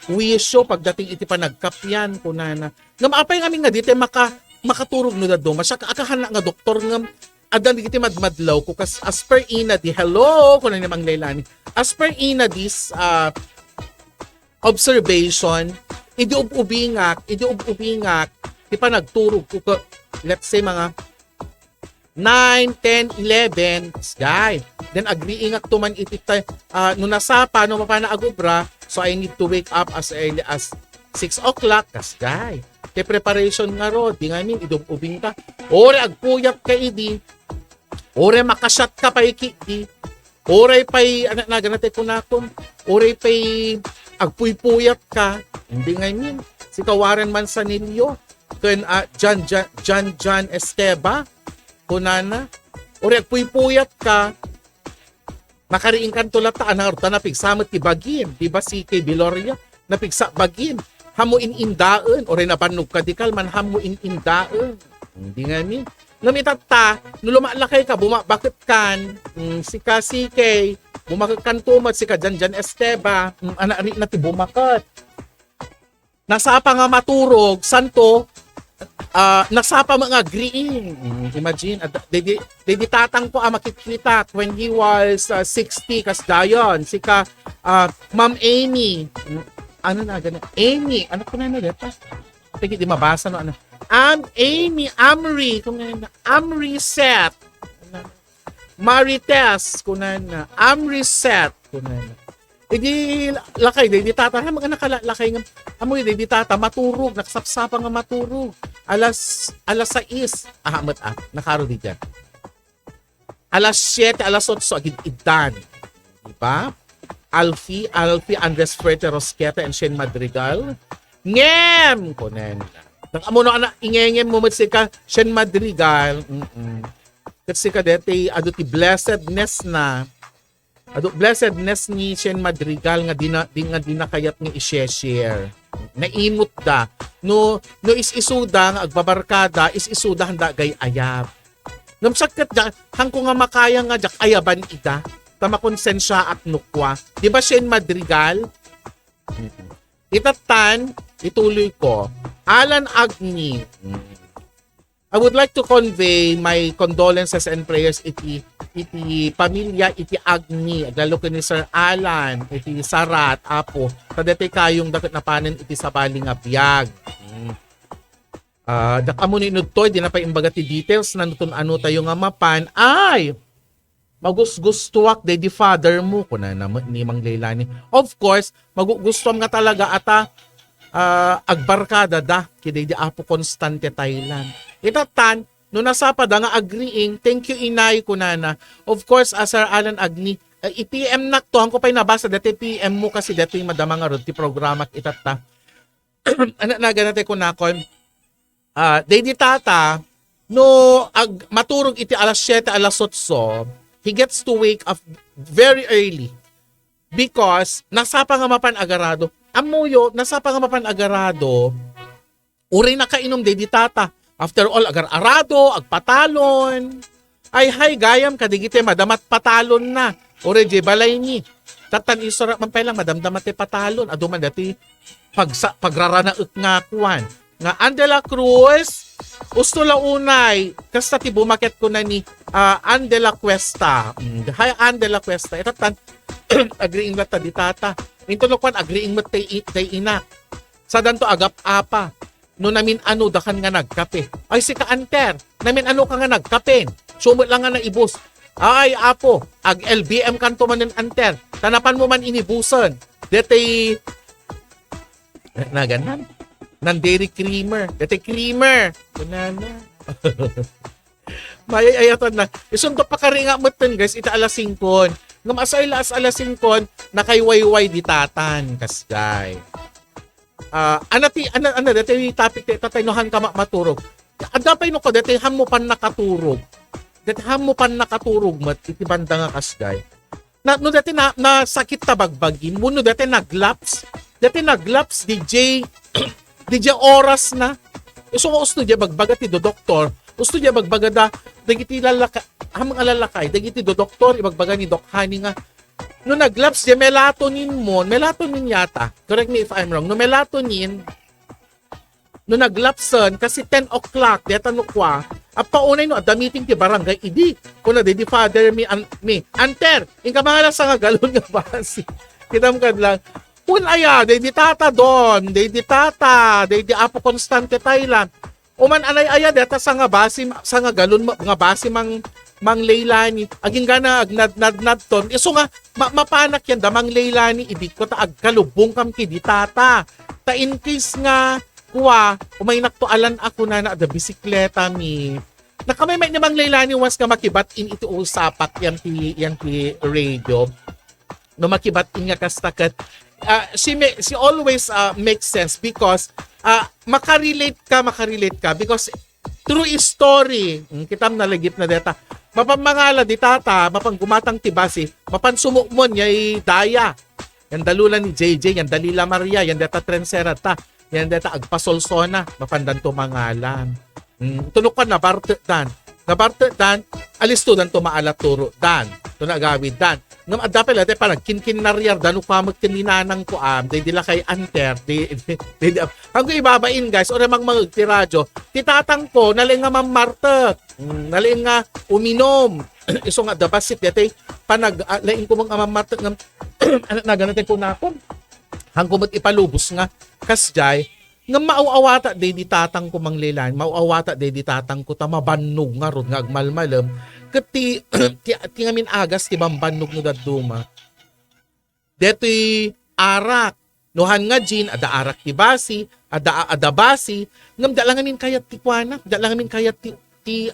wisyo pagdating iti panagkapian, kunana. Ngem apay ngamin nga di tayo maka-, makaturog no dadduma siak, akahanna nga doktor ngem adda dagiti madmadlaw ko kas, as per ina di, hello, kuna ni Mang Leilani. As per ina dis, ah, observation, idi ub-ubingak, idi ub-ubingak, ti panagturog ko, ka, let's say, mga nine, ten, eleven, sky. Then, agriingak to man iti ta-, ah, no nasapa, no mapana agubra, so I need to wake up as early as six o'clock, kasjay. Kay preparation nga ro, di ngamin, idi ub-ubing ka. Ore, agpuyat ka idi. Ore, makashot ka pay ki-, di. Ore pay, anak na, ganate kunakon. Ore pay, agpuypuyat ka. Hindi ngamin. Si Kawaren Manzanillo. Ken, ah, Jan, Jan, Jan, Jan Esteba. Kunana. Ore, agpuypuyat ka. Nakariing kanto latta, anak, ta napigsa met ti bagim. Di ba si kay Biloria? Napigsa bagim. Hammo in-indaen. Ore, nabannog ka di kalman, hammo in-indaen. Hindi ngamin. Ngem itatta, no lumalakay ka, bumabaket kan, mm, sika sikay, bumaket kan tumet, sika Jan Jan Esteba, mm, anak ri na ti bumaket. Nasapa nga maturog, santo, ah, nasapa mo nga agriing. Mm, imagine, at, dedi, dedi tatang ko, ah, makikita when he was, ah, sixty, kas dayon, sika, ah, Ma'am Amy. Mm, ano na, ganun? Amy, ano ko na na, deta? Pwede di mabasa, no? Ano? Am Amy, Amri, kung ano, Amri Seth. Marites, kunana. Amri Seth, kunana. Idi lakay, di, di tata, ha, mga nakalakay nga, amo, di, di tata, maturog, nakasapsapa nga maturog. Alas, alas sais, ah, amat, ah, nakaro di dyan. Alas siete, alas otso, agid-iddan. Diba? Alfie, Alfie, Andres Fuerte Rosqueta, and Shane Madrigal. Ngem! Kunen. Nang amuno, anak, ingengem mo met sika, Shane Madrigal. Mm-mm. Ket sika deti, adu ti blessedness na. Adu, blessedness ni Shane Madrigal nga dina, di, nga dina kayat nga i-share. Naimot da. No, no is-isuda nga agbabarkada, is-isuda handa gay ayab. Ngem sakket da, hangko nga makaya nga diak ayaban ida. Ta makonsensiaak no kua. Di ba Shane Madrigal? Itattan, ituloy ko. Alan Agni. I would like to convey my condolences and prayers iti, iti pamilya, iti Agni, aglalo ken ni Sir Alan, iti Sarat, Apo, kadagiti kayong dakket napanen iti sabali nga biag. Mm. Ah, dak-, ammo ni inudtoy, di na pay imbaga ti details na nutun ano tayo nga mapan. Ay! Magusgustuak, daydi father mo, kuna na ni Mang Leilani. Of course, magugustuam nga talaga ata, ah, agbarkada da, ki daydi Apo Constante Thailand. Itatan, no nasapa da nga agriing, thank you, inay, kunana. Of course, ah, Sir Alan Agni, eh, i-P M nak to, hangko pay nabasa, dati P M mo kasi dati madama nga rod ti programak itatta. Anak naganatay ko nakon, ah, daydi tata, no ag-, maturog iti alas siete, alas otso, he gets to wake up very early because nasapa nga mapan agarado. Ammoyo, nasapa nga mapan agarado, uray nakainom daydi tata. After all, agar-arado, agpatalon. Ay, hay, gayam, kadigiti madamat patalon na. Uray, di balay ni. Tatan isura man pay lang, madamdama ti patalon. Adu man dati pagsa-, pagraranaek nga kuan. Nga Ann de la Cruz, usto la unay, kasta ti bumaket ko na ni, ah, Ann de la Cuesta. Mm, hay Ann de la Cuesta. Itatan, agriing latta di tata. Into no kuan, agriing met tay i-, tay ina. Sadanto agap-apa. No namin-ano dakan nga nagkape. Ay, sika, anter, namin-ano ka nga nagkape? Sumet lang nga naibus. Ay, apo, ag-L B M kanto manen, anter. Ta napan mo man inibusen. Detay, naganan? Nan dairy creamer. Detay creamer. Kunana. Mayayatan na. Isunto pa kari nga metten, guys, ita alas singkon. Ngem asay la as alas singkon, nakaywayway di tatan, kasjay. Ah, ana ti, ana, ana, dati topic ti tatay no han ka ma-, maturog. Adda pay no ko, dati han mo pan nakaturog. Dati han mo pan nakaturog met, iti banda nga kasjay. Na, no dati na, nasakit ta bagbagim, wenno dati naglaps. Dati naglaps, D J, D J oras na. Isu nga usto di bagbaga ti do doktor. Usto di bagbaga da, dagiti lalaka-, ham nga lalakay, dagiti do doktor, ibagbaga ni Doc Honey nga, no naglaps di melatonin mo, melatonin yata, correct me if I'm wrong, no melatonin, no naglapsen, kasi ten o'clock, deta no kwa, Appaunay no adda meeting ti barangay idi. Kuna daydi Father mi, an, mi, "Anter, inka mangala sanga galon nga basi." Kitam kad lang. Kun aya, daydi Tata Don, daydi Tata, daydi Apo Constante Thailand. Uman anay aya deta sanga basi, sanga galon ma-, nga basi mang, Mang Leilani. Agingga na agnadnadnadton. Isu nga, ma-, mapanak yan da Mang Leilani, idi ko ta agkalubong kam kidi Tata. Ta in case nga, kua, umaynak to alan ako na na da bisikleta mi. Nakamaymay ni Mang Leilani once nga makibat-in iti usapak yan ti, yan ti radio. No makibat-in nga kasta ket, ah, she ma-, she always, ah, makes sense because, ah, makarelate ka, makarelate ka because true story. Mm, kitam nalagip na deta. Mapan mangala di Tata, mapan gumatang ti basi, mapan sumukmon yay daya. Yan da Lola ni J J, yan da Lila Maria, yan deta Trensera ta, yan deta agpasolsona, mapandanto mangala. Mm, ito no kua, nabartek dan. Nabartek dan, alisto danto maala turo dan. Ito na agawid dan. Ngem adda pay la, deta panagkinkinnariar dan, no kua met ken ni nanang ko, am, daydi lakay Anter, di, di, di, di, hanggo ibabain, guys, uray mangmangeg ti radyo, ti tatang ko, nalaing nga mammartek. Mm, nalaing nga uminom. Isu nga adda bassit, deta, panag, ah, laing ko mang mammartek, ngem, anak na ganun, kunakon. Hanggo met ipalubos nga, kasjay, ngem maaw-awata daydi tatang ko Mang Leilani, maaw-awata daydi tatang ko ta mabannog ngarud nga agmalmalem. Ket ti, ti, ti ngamin agas ti bambannog no dadduma. Detoy arak. No han nga gin, adda arak ti basi, adda, adda basi, ngem da la ngamin kayat ti kuana, da la ngamin kayat ti, ti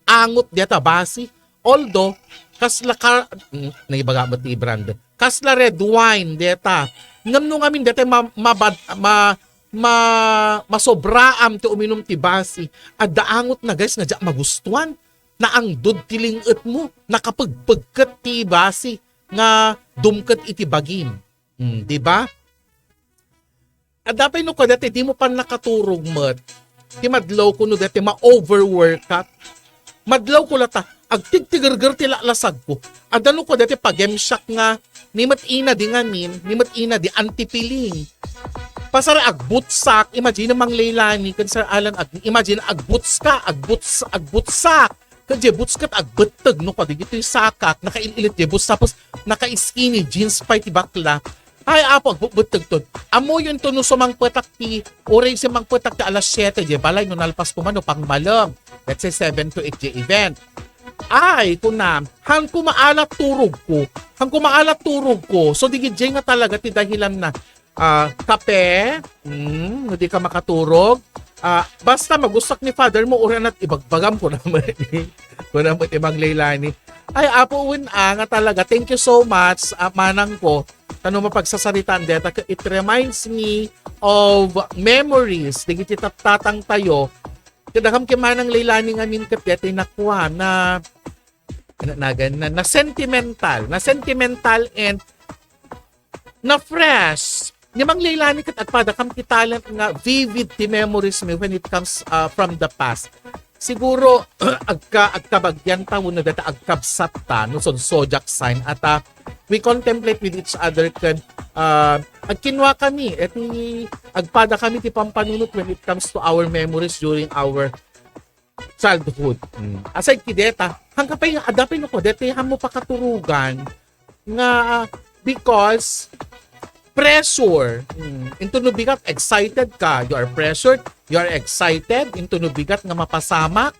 angot deta basi. Although, kasla ka, mm, naibaga met ti brand. Kasla red wine deta. Ngem no ngamin deta ma-, mabad-, ma-, ma-, masobraam ti uminum ti basi. Adda angot na, guys, nga diak magustuan. Naangdod ti ling-etmo. Nakapegpegket ti basi nga dumket iti bagim. Hmm, di ba? Adda pay no kua deti, dimo pannakaturog met. Ti madlawko no deti ma-overwork ka. Madlawko lata, agtigtigerger ti laklasagko. Adda no kua deti pagemsiak nga, ni met ina di ngamin, ni met ina di antipiling. Pasar agbutsak, imagine Mang Leilani, ken Sir Alan, ag-, imagine agbutska, agbuts-, agbutsak. Ket diay boots ket agbetteg no kadi ditoy sakak, nakail-ilit diay boots, tapos naka-skinny jeans pay ti bakla. Ay, Apo, agbetbettegton. Ammoyo inton no sumangpetak ti, uray sumangpetak ti alas siete diay balay no nalpas ko man no pangmalem. Let's say seven to eight diay event. Ay, kuna, han ko maala turogko. Han ko maala turogko. So, di gid diay nga talaga ti dahilan na ah, kape, mm, no di ka makaturog. Ah, basta magustuak ni Father mo, uray anat ibagbagam, kuna met ni, kuna met ni Mang Leilani. Ay, Apo, wen, ah, nga talaga, thank you so much, ah, manang ko. Ta no mapagsasaritaan deta, it reminds me of memories, dagiti tattatang tayo. Kadakam ken Manang Leilani ngamin ket deti nakua na, ano, nagan na, na sentimental, na sentimental and na fresh. Ni Mang Leilani ket agpada kam ti talent nga vivid ti memories mi when it comes, uh, from the past. Siguro, agka-, agkabagian ta wenno deta agkabsat ta, no, so zodiac sign, at, uh, we contemplate with each other ken, uh, agkinua kami, eti agpada kami ti pampanunot when it comes to our memories during our childhood. Mm. Aside ki deta, hangka pay nga, adda pay no ko, deta, han mo pakaturugan nga, because pressure. Mm. Into no bigat, excited ka. You are pressured, you are excited. Into no bigat nga mapasamak.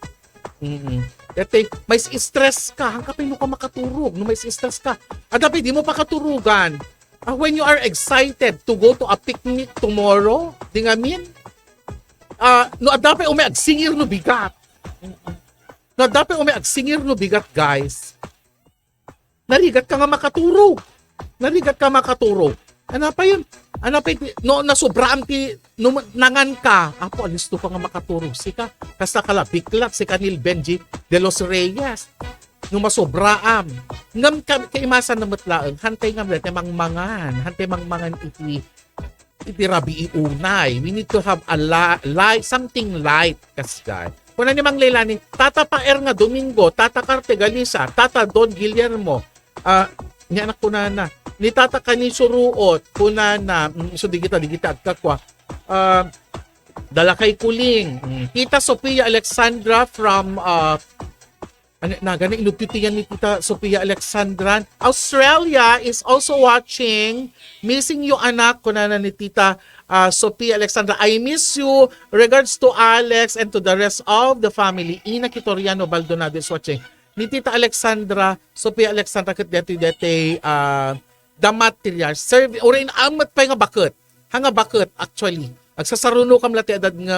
Mm. Deta, mais stress ka. Hangka pay no ka makaturog, no mais stress ka. Adda pay, di mo pakaturugan. Ah, when you are excited to go to a picnic tomorrow, di ngamin, ah, no adda pay umay agsingir no bigat. No adda pay umay agsingir no bigat, guys. Narigat ka nga makaturog. Narigat ka makaturog. Ano pa yun? Ano pa yun? No, nasobraan ti, no, nangan ka. Apo, alisto ka nga makaturog. Sika, kasta ka la, biklat, sika ni Benji de los Reyes. No masobraam. Ngam ka, kaimasan na met laeng, hantay ngam dati mangmangan. Hantay mangmangan iti iti rabii unay. We need to have a la-, light, something light, kasjay. Kuna ni Mang Leilani, Tata Paer nga Domingo, Tata Carte Galicia, Tata Don Guillermo, ah, ni anak kunana, ni Tata Canicio Ruot, kunana, mm, so di kita, di kita agkakua, ah, Dalakay Kuling. Mm. Tita Sofia Alexandra from, uh, ano, na, gani, inututian ni Tita Sofia Alexandra. Australia is also watching. Missing you, anak, kunana ni Tita, uh, Sofia Alexandra. I miss you. Regards to Alex and to the rest of the family. Ina Kitoriano Baldonado is watching. Ni Tita Alexandra, Sofia Alexandra, ket deti, deti, uh, the matriarch. Serve, uray ammet pay nga baket. Ha nga baket, actually. Agsasarunokam latta ti adda nga,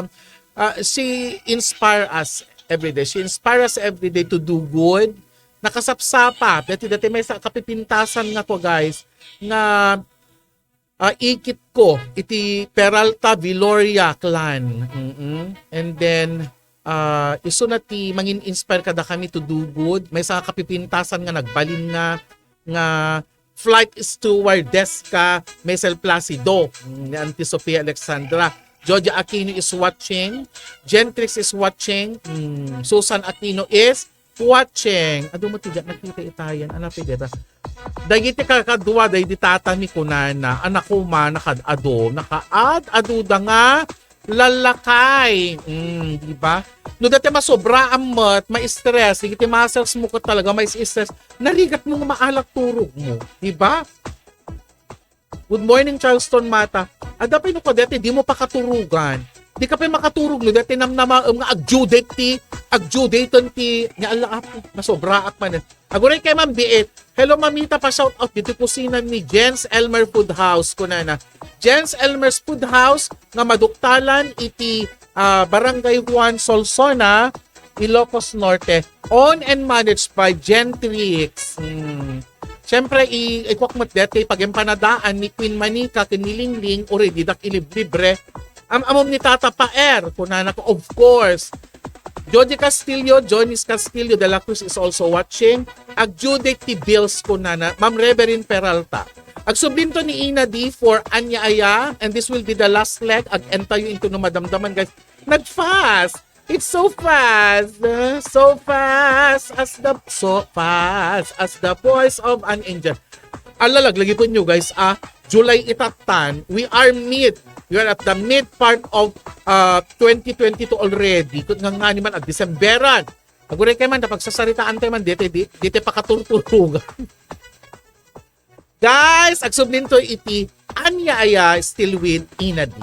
ah, she inspire us every day. She inspire us every day to do good. Nakasapsapa. Dati, dati maysa a kapipintasan nga to, guys, nga, ah, ikit ko iti Peralta Viloria clan. Mm-mm. And then, ah, isuna ti mangin-inspire kadakami to do good. Maysa nga kapipintasan nga nagbalin nga, nga flight stewardess ka, Michelle Placido, mm, ni Auntie Sofia Alexandra. Georgia Aquino is watching. Gentrix is watching. Mm, Susan Aquino is watching. Adu mo ti diak nakita itayan. Ano pa deta? Dagiti kakadua, dagiti tata ni kunana, anak ko man, nakaad-ado, nakaad-ado da nga lalakay. Mm, di ba? No dati masobra ammet, ma-stress, dagiti muscles mo ket talaga ma-stress, narigat mo nga maalat turog mo, di ba? Good morning, Charleston Mata. Adda pay no kadeti, di mo pakaturugan. Di ka pay makaturog no dati namnamaem nga ag-due date ti, ag-due date ti, nya Allah, apo, nasobraak man. Aguray kay Ma'am Biit. Hello, Mamita, pa-shout out diti kusina ni Jens Elmer Food House, kunana. Jens Elmer's Food House nga maduktalan iti, ah, Barangay Juan Solsona, Ilocos Norte. Owned and managed by Gentrix. Hmm. Siyempre, i-, ikuak met deti pag-empanadaan ni Queen Manika ken ni Lingling, already dak iliblibre. Am-amom ni Tata Paer, kunana ko, of course. Jody Castillo, Jonis Castillo de la Cruz is also watching. Ag-due date ti bills, kunana, Ma'am Reverend Peralta. Agsublinto ni Ina D for Anya Aya, and this will be the last leg. Ag-entayo into no madamdaman, guys. Nag-fast! It's so fast! Uh, so fast as the, so fast as the voice of an angel. Ala, laglagipen nyo, guys, ah. July itatan, we are mid, we are at the mid part of, uh, twenty twenty-two already. Ket nga, nga ni man, ag-Decemberan. Aguray kay man, napagsasaritaan tayo man, dito, di, dito pakaturturugan. Guys, agsublinto iti Anya Aya, still with Ina D.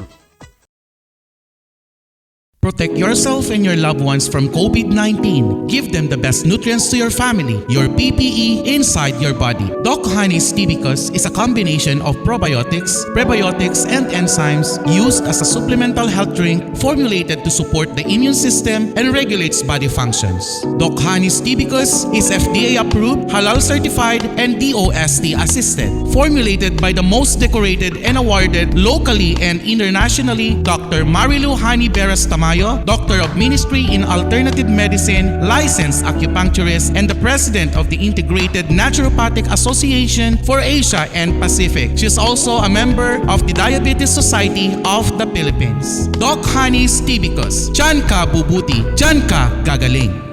Protect yourself and your loved ones from COVID nineteen. Give them the best nutrients to your family, your P P E inside your body. Doc Honey's Tibicus is a combination of probiotics, prebiotics, and enzymes used as a supplemental health drink formulated to support the immune system and regulates body functions. Doc Honey's Tibicus is F D A approved, halal certified, and D O S T assisted. Formulated by the most decorated and awarded locally and internationally, Doctor Marilu Honey Beras Tamayo, Doctor of Ministry in Alternative Medicine, licensed acupuncturist, and the President of the Integrated Naturopathic Association for Asia and Pacific. She is also a member of the Diabetes Society of the Philippines. Doc Honey's Tibicus. Diyan ka bubuti. Diyan ka gagaling.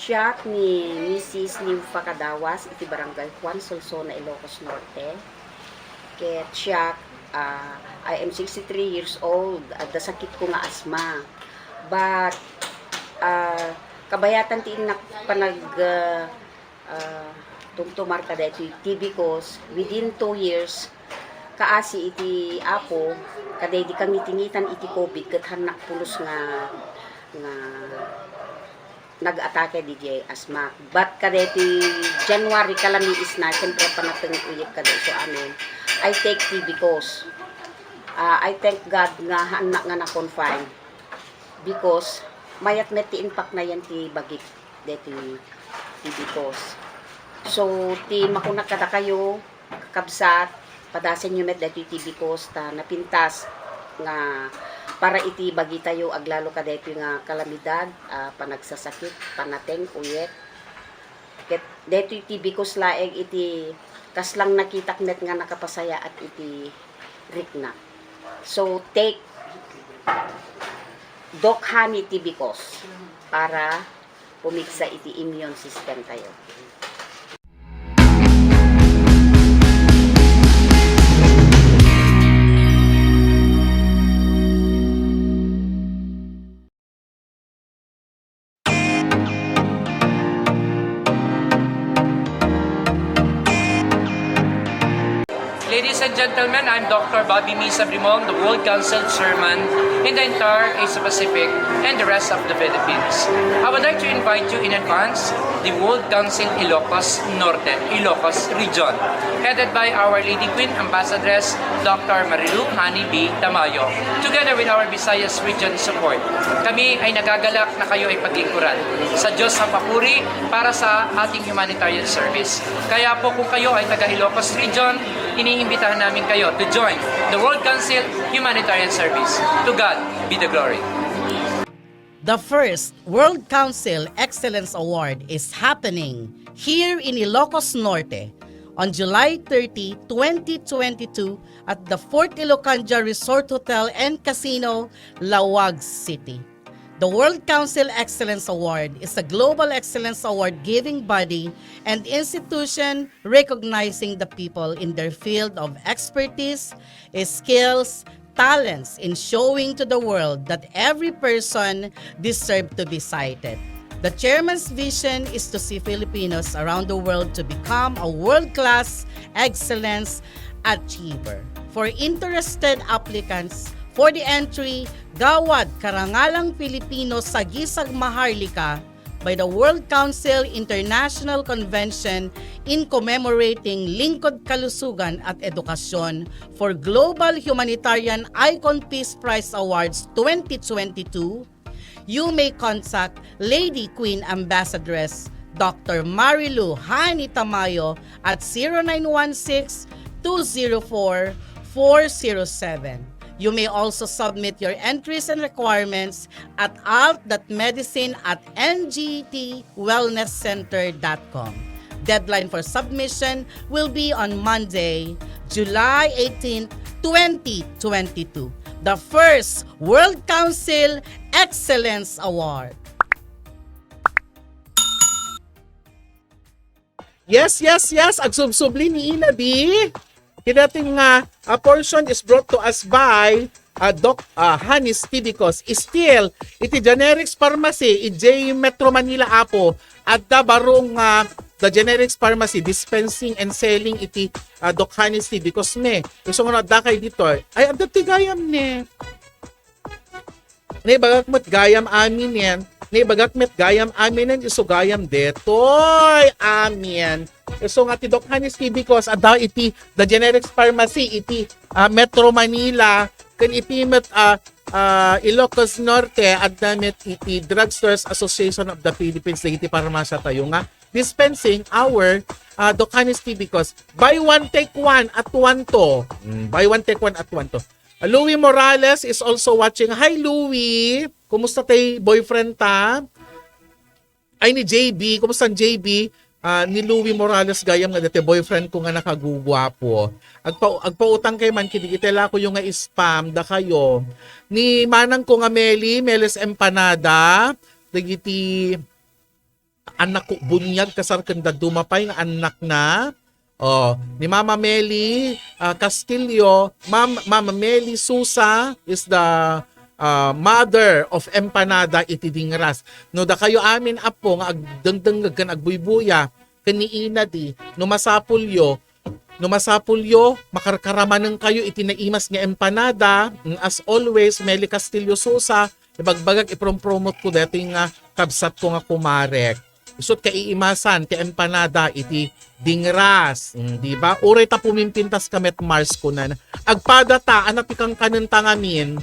Siak ni Missus Nympha Cadawas iti Barangay Juan Solsona, Ilocos Norte. Ket siak, ah, I am sixty-three years old. Adda sakitko nga asma. But, ah, kabayatan ti innak panag, ah, ah, tumtumar kadaytoy Tibicus within two years, kaasi iti Apo, kadaydi kangitingitan iti COVID, ket hannak pulos nga, nga nag-atake didiay asma. But kadaytoy January, kalamiisna, siyempre, panateng uyek kada isu amin, I take Tibicus. Ah, I thank God nga hannak nga na-confine. Because mayat met ti impaknayan ti bagik deti Tibicus. So, ti makunak kadakayo, kakabsat, padasenyo met deti Tibicus ta napintas nga para iti bagitayo aglalo kadaytoy nga kalamidad, ah, panagsasakit, panateng, uyek. Ket daytoy Tibicus laeng iti kaslang nakitak met nga nakapasayaat iti rikna. So, take Doc Honey Tibicus para pumigsa iti immune system tayo. Ladies and gentlemen, I'm Doctor Bobby Misa Brimong, the World Council Chairman in the entire Asia Pacific and the rest of the Philippines. I would like to invite you in advance the World Council Ilocos Norte, Ilocos Region, headed by Our Lady Queen Ambassadress Doctor Marilu Honey B. Tamayo, together with our Visayas Region support. Kami ay nagagalak na kayo ay paglingkuran sa Diyos ang papuri para sa ating humanitarian service. Kaya po kung kayo ay taga Ilocos Region, iniimbitahan namin kayo to join the World Council Humanitarian Service. To God be the glory. The first World Council Excellence Award is happening here in Ilocos Norte on July thirty, twenty twenty-two at the Fort Ilocandia Resort Hotel and Casino, Laoag City. The World Council Excellence Award is a global excellence award giving body and institution recognizing the people in their field of expertise, skills, talents in showing to the world that every person deserves to be cited. The chairman's vision is to see Filipinos around the world to become a world-class excellence achiever. For interested applicants for the entry, Gawad Karangalang Pilipino Sagisag Maharlika by the World Council International Convention in commemorating Lingkod Kalusugan at Edukasyon for Global Humanitarian Icon Peace Prize Awards twenty twenty-two, you may contact Lady Queen Ambassadress Doctor Marilu Honey Tamayo at zero nine one six, two zero four, four zero seven. You may also submit your entries and requirements at alt dot medicine at N G T wellness center dot com. Deadline for submission will be on Monday, July eighteenth, twenty twenty-two. The first World Council Excellence Award. Yes, yes, yes. Agsubsubli ni Ina di. Kinating nga a portion is brought to us by uh, Doc uh, Hanis Tibicos. Still, iti Generics Pharmacy, iti Metro Manila, Apo, adda barong uh, the Generics Pharmacy dispensing and selling iti uh, Doc Hanis Tibicos me. Isu nga adda kay ditoy. Ay, adda ti gayam ne. Naibagak met gayam amin yan. Naibagak met gayam amin yan, isu gayam detoy amin. Isu nga ti Doc Hanis Tibicos, adda iti The Generics Pharmacy, iti uh, Metro Manila, ken iti met uh, uh, Ilocos Norte, adda met iti Drugstores Association of the Philippines, dagiti parmasya tayo nga dispensing our uh, Doc Hanis Tibicos. Buy one, take one at one to. Mm, buy one, take one at one to. Louie Morales is also watching. Hi, Louie! Kumusta tay boyfriend ta? Ay, ni J B. Kumusta ni J B? Ah, ni Louie Morales gayam nga dati boyfriend ko nga nakagugwapo. Agpa agpautang kay man kidigitay la ko yung nga spam da kayo. Ni manang ko nga Meli, Melis Empanada, dagiti anak ko, bunyag kasar ken dadduma pay nga anak na. Oh, ni Mama Meli uh, Castillo, Ma'am, Mama Meli Susa is the uh, mother of empanada iti dingras. No dakayo amin apo nga agdengdengngeg ken agbuybuya ken ni ina di, no masapulyo, no masapulyo, makarkaramanen kayo iti naimas nga empanada. As always, Meli Castillo Susa, ibagbagak, iprompromot ko dati nga kabsat ko nga kumarek. Isut kaiimasan ti empanada iti dingras. Mm, di ba? Uray ta pumimpintas ka met Mars kunan. Agpada ta, ana ti kankanen ta ngamin.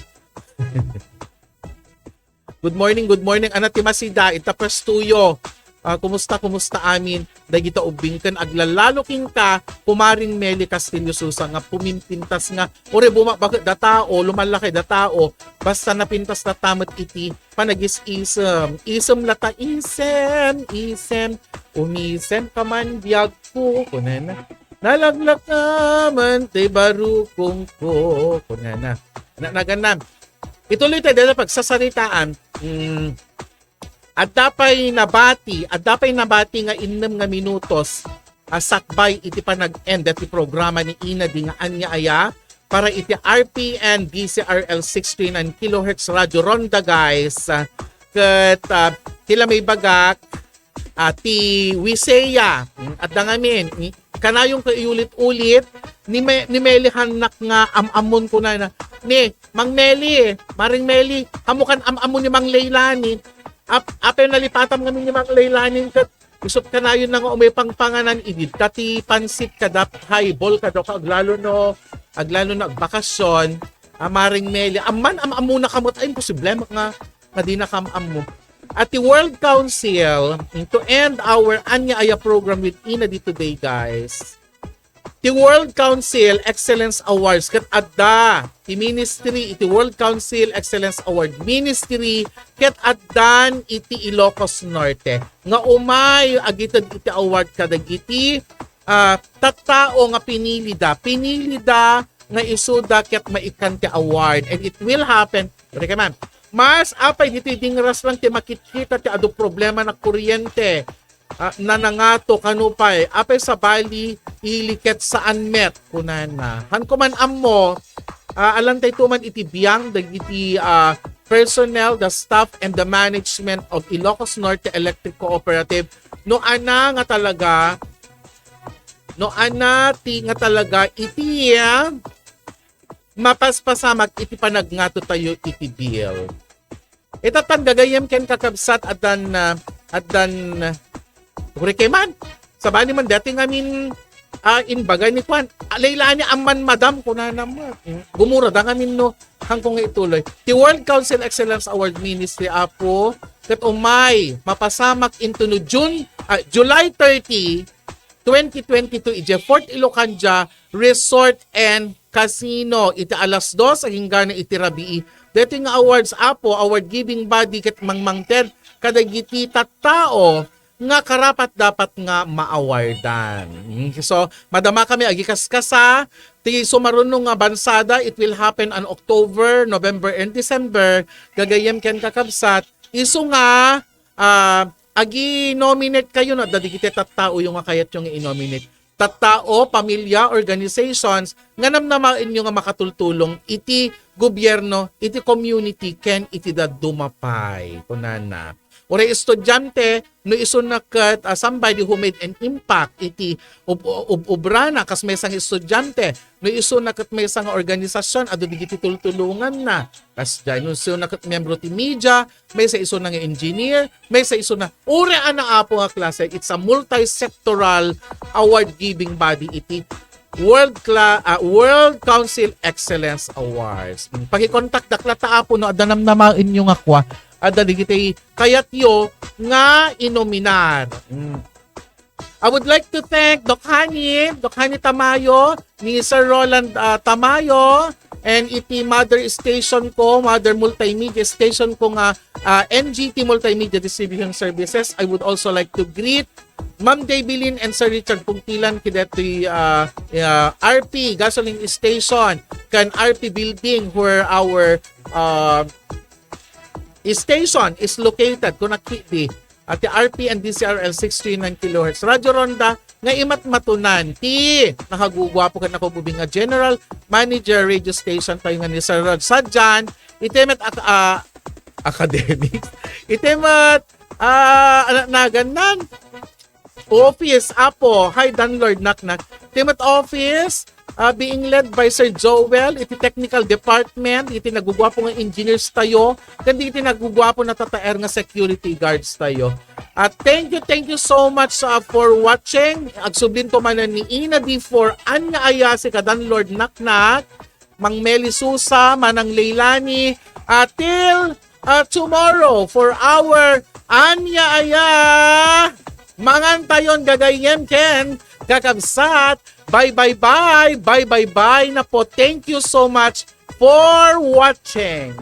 Good morning, good morning. Ana ti masida, ita prestuyo. Ah, kumusta, kumusta amin? Dagita ubbingken aglalalo kinka, kumaring Meli Castillo Susa nga pumimpintas nga, ore bumabagak da tao, lumallakay da tao, basta napintas da tamet iti panagis-isem. Isem lata isem, isem, umisem ka man biag ko, kunana. Nalaglak naman ti barukong ko, kunana. Na, naganam. Ituloy tayo dahil pagsasaritaan, mm, adda pay nabati, adda pay nabati nga innem nga minutos a sakbay iti panag-end ti programa ni Ina di nga ania aya para iti R P N D C R L six three nine kilohertz Radio Ronda, guys. Ah, ket ah, ti la maibagak, ah, ti Wisea. Mm, adda ngamin, mm, kanayon ko iulit-ulit ni, Me, ni Meli hannak nga am-ammon kunana. Ni, Mang Meli, Maring Meli, hamukan am-ammon ni Mang Leilani. Ap, apay nalipatam ngamin ni Mang Leilani ket isut kanayon na nga umay pangpanganan, ididta ti pansit kada highball kada ka aglalo no, aglalo no agbakasyon. Ah, Maring Meli, amman am-ammona kamo, ay, imposible nga, nga di na kam-ammo. At the World Council, to end our Ania Aya program with Ina Di Today, guys. Ti World Council Excellence Awards ket adda ti ministry iti World Council Excellence Award Ministry ket addan iti Ilocos Norte nga umay agited iti award kadagiti, ah, tattao nga pinilida, pinilida nga isuda ket maikkan ti award, and it will happen. Pwede ka, ma'am. Mas apay ditoy dingraslang ti makitkita ti adu problema na kuryente, ah, nanangato kano pay, apay sabali, ili ket saan met, kunana. Hanko man ammo, ah, alantay to man iti biang dagiti, ah, personnel, the staff, and the management of Ilocos Norte Electric Cooperative. No ana nga talaga, no ana ti nga talaga iti, ah, mapaspasamak iti panagngato tayo iti bill. Ita tan gagayyem ken kakabsat, addan, ah, addan, ah, uri kay man. Sabali man dati ngamin, ah, imbaga ni kuan. Alay-lani amman madam, kunana met. Gumura da ngamin no, hangko nga ituloy. Ti World Council Excellence Award Ministry, apo, ket umay, mapasamak into no June, ah, July thirty, twenty twenty-two, idiay Fort Ilocandia Resort and Casino, iti alas dos agingga na iti rabii. Daytoy nga awards, apo, award giving body ket mangmangted kadagiti tattao nga karapat-dapat nga maawardan. Mm, so, madama kami agikaskasa ti sumaruno nga bansada. It will happen on October, November, and December. Gagayyem ken kakabsat, isu nga, ah, agi-nominate kayo, no, adda digiti tattaoyo nga kayatyo nga i-nominate. Tattao, pamilya, organizations nga namnamaenyo nga makatultulong iti gobierno, iti community, ken iti dadduma pay, kunana. Uray estudiante, no isuna ket, ah, somebody who made an impact iti ub-, ub-, obrana, kas maysa nga estudiante, no isuna ket maysa nga organisasyon, adu digiti tultulonganna. Kasdiay, no isuna ket miyembro ti media, maysa isuna nga engineer, maysa isuna, uray a naapo nga klase, it's a multi-sectoral award-giving body iti World Cla-, ah, World Council Excellence Awards. Mm, pakikontakdak la ta, apo, no adda namnamaenyo nga kua, adda digiti kayatyo nga inominar. Mm. I would like to thank Doc Honey, Doc Honey Tamayo, ni Sir Roland, ah, Tamayo, and iti mother station ko, mother multimedia station ko nga, ah, N G T Multimedia Distribution Services. I would also like to greet Ma'am Debilin and Sir Richard Pungtilan, kidetoy, ah, ah, R P gasoline station, kan R P building where our, ah, station is located, kung nakidi, at the R P and D C R L six three nine kilohertz. Radyo Ronda, nga imatmatunan ti nakaguguapo ken nakububing nga general manager radio station tayo nga ni Sir Rod. Sadyan, iti met ak-, ah, academics. Iti met, ah, ana-, nagannan. Office, apo, hi, Dan Lord Naknak. Iti met office, ah, being led by Sir Joel, iti technical department, iti naguguapo nga engineers tayo, ken iti naguguapo nga tataer nga security guards tayo. At thank you, thank you so much, ah, for watching. Agsublinto manen ni Ina D for Ania Aya, si Kadan Lord Naknak, Mang Meli Susa, Manang Leilani, ah, till, ah, tomorrow for our Ania Aya. Mangan tayon gagayyem ken kakabsat. Bye, bye, bye. Bye, bye, bye na po. Thank you so much for watching.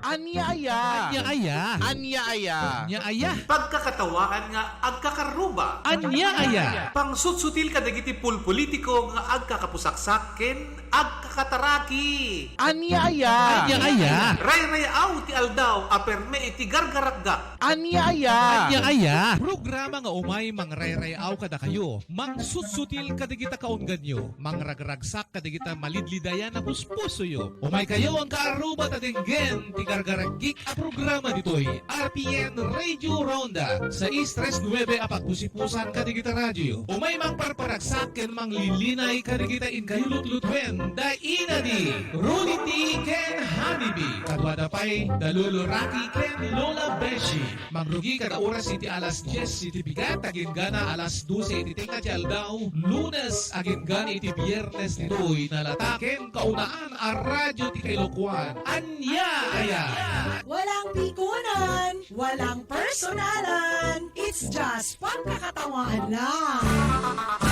Ania Aya. Ania Aya. Ania Aya. Ania Aya. Pagkakatawaan nga agkakaruba. Ania Aya. Pangsutsutil kadagiti pulpolitiko nga agkakapusaksak ken agkakataraki. Ania Aya. Ania Aya. Rayrayaw ti aldaw a perme iti gargaragak. Ania Aya. Ania Aya. Programa nga umay mangrayrayaw kadakayo, mangsutsutil kadagita kaungganyo, mangragragsak kadagita malidlidayan a puspusoyo. Umay kayo, agkaaruba, ta denggen ti gargaragik a programa. programa ditoy R P N Radio Ronda, sais tres nuebe a pagpusipusan kadagita radio. Umay mangparparagsak ken manglilinay kadagita inkayo lutlutuen da inadi, Rudy T ken Honey B. Kaduada pay da Lolo Rocky ken Lola Beshi. Mangrugi kada oras iti alas dies iti bigat, agingga na alas dose iti tengnga ti aldaw, Lunes agingga na iti Biernes ditoy nalata ken kaunaan a radio ti Kailokuan. Ania aya? Walang pikunan, walang personalan. It's just pagkakatawaan lang.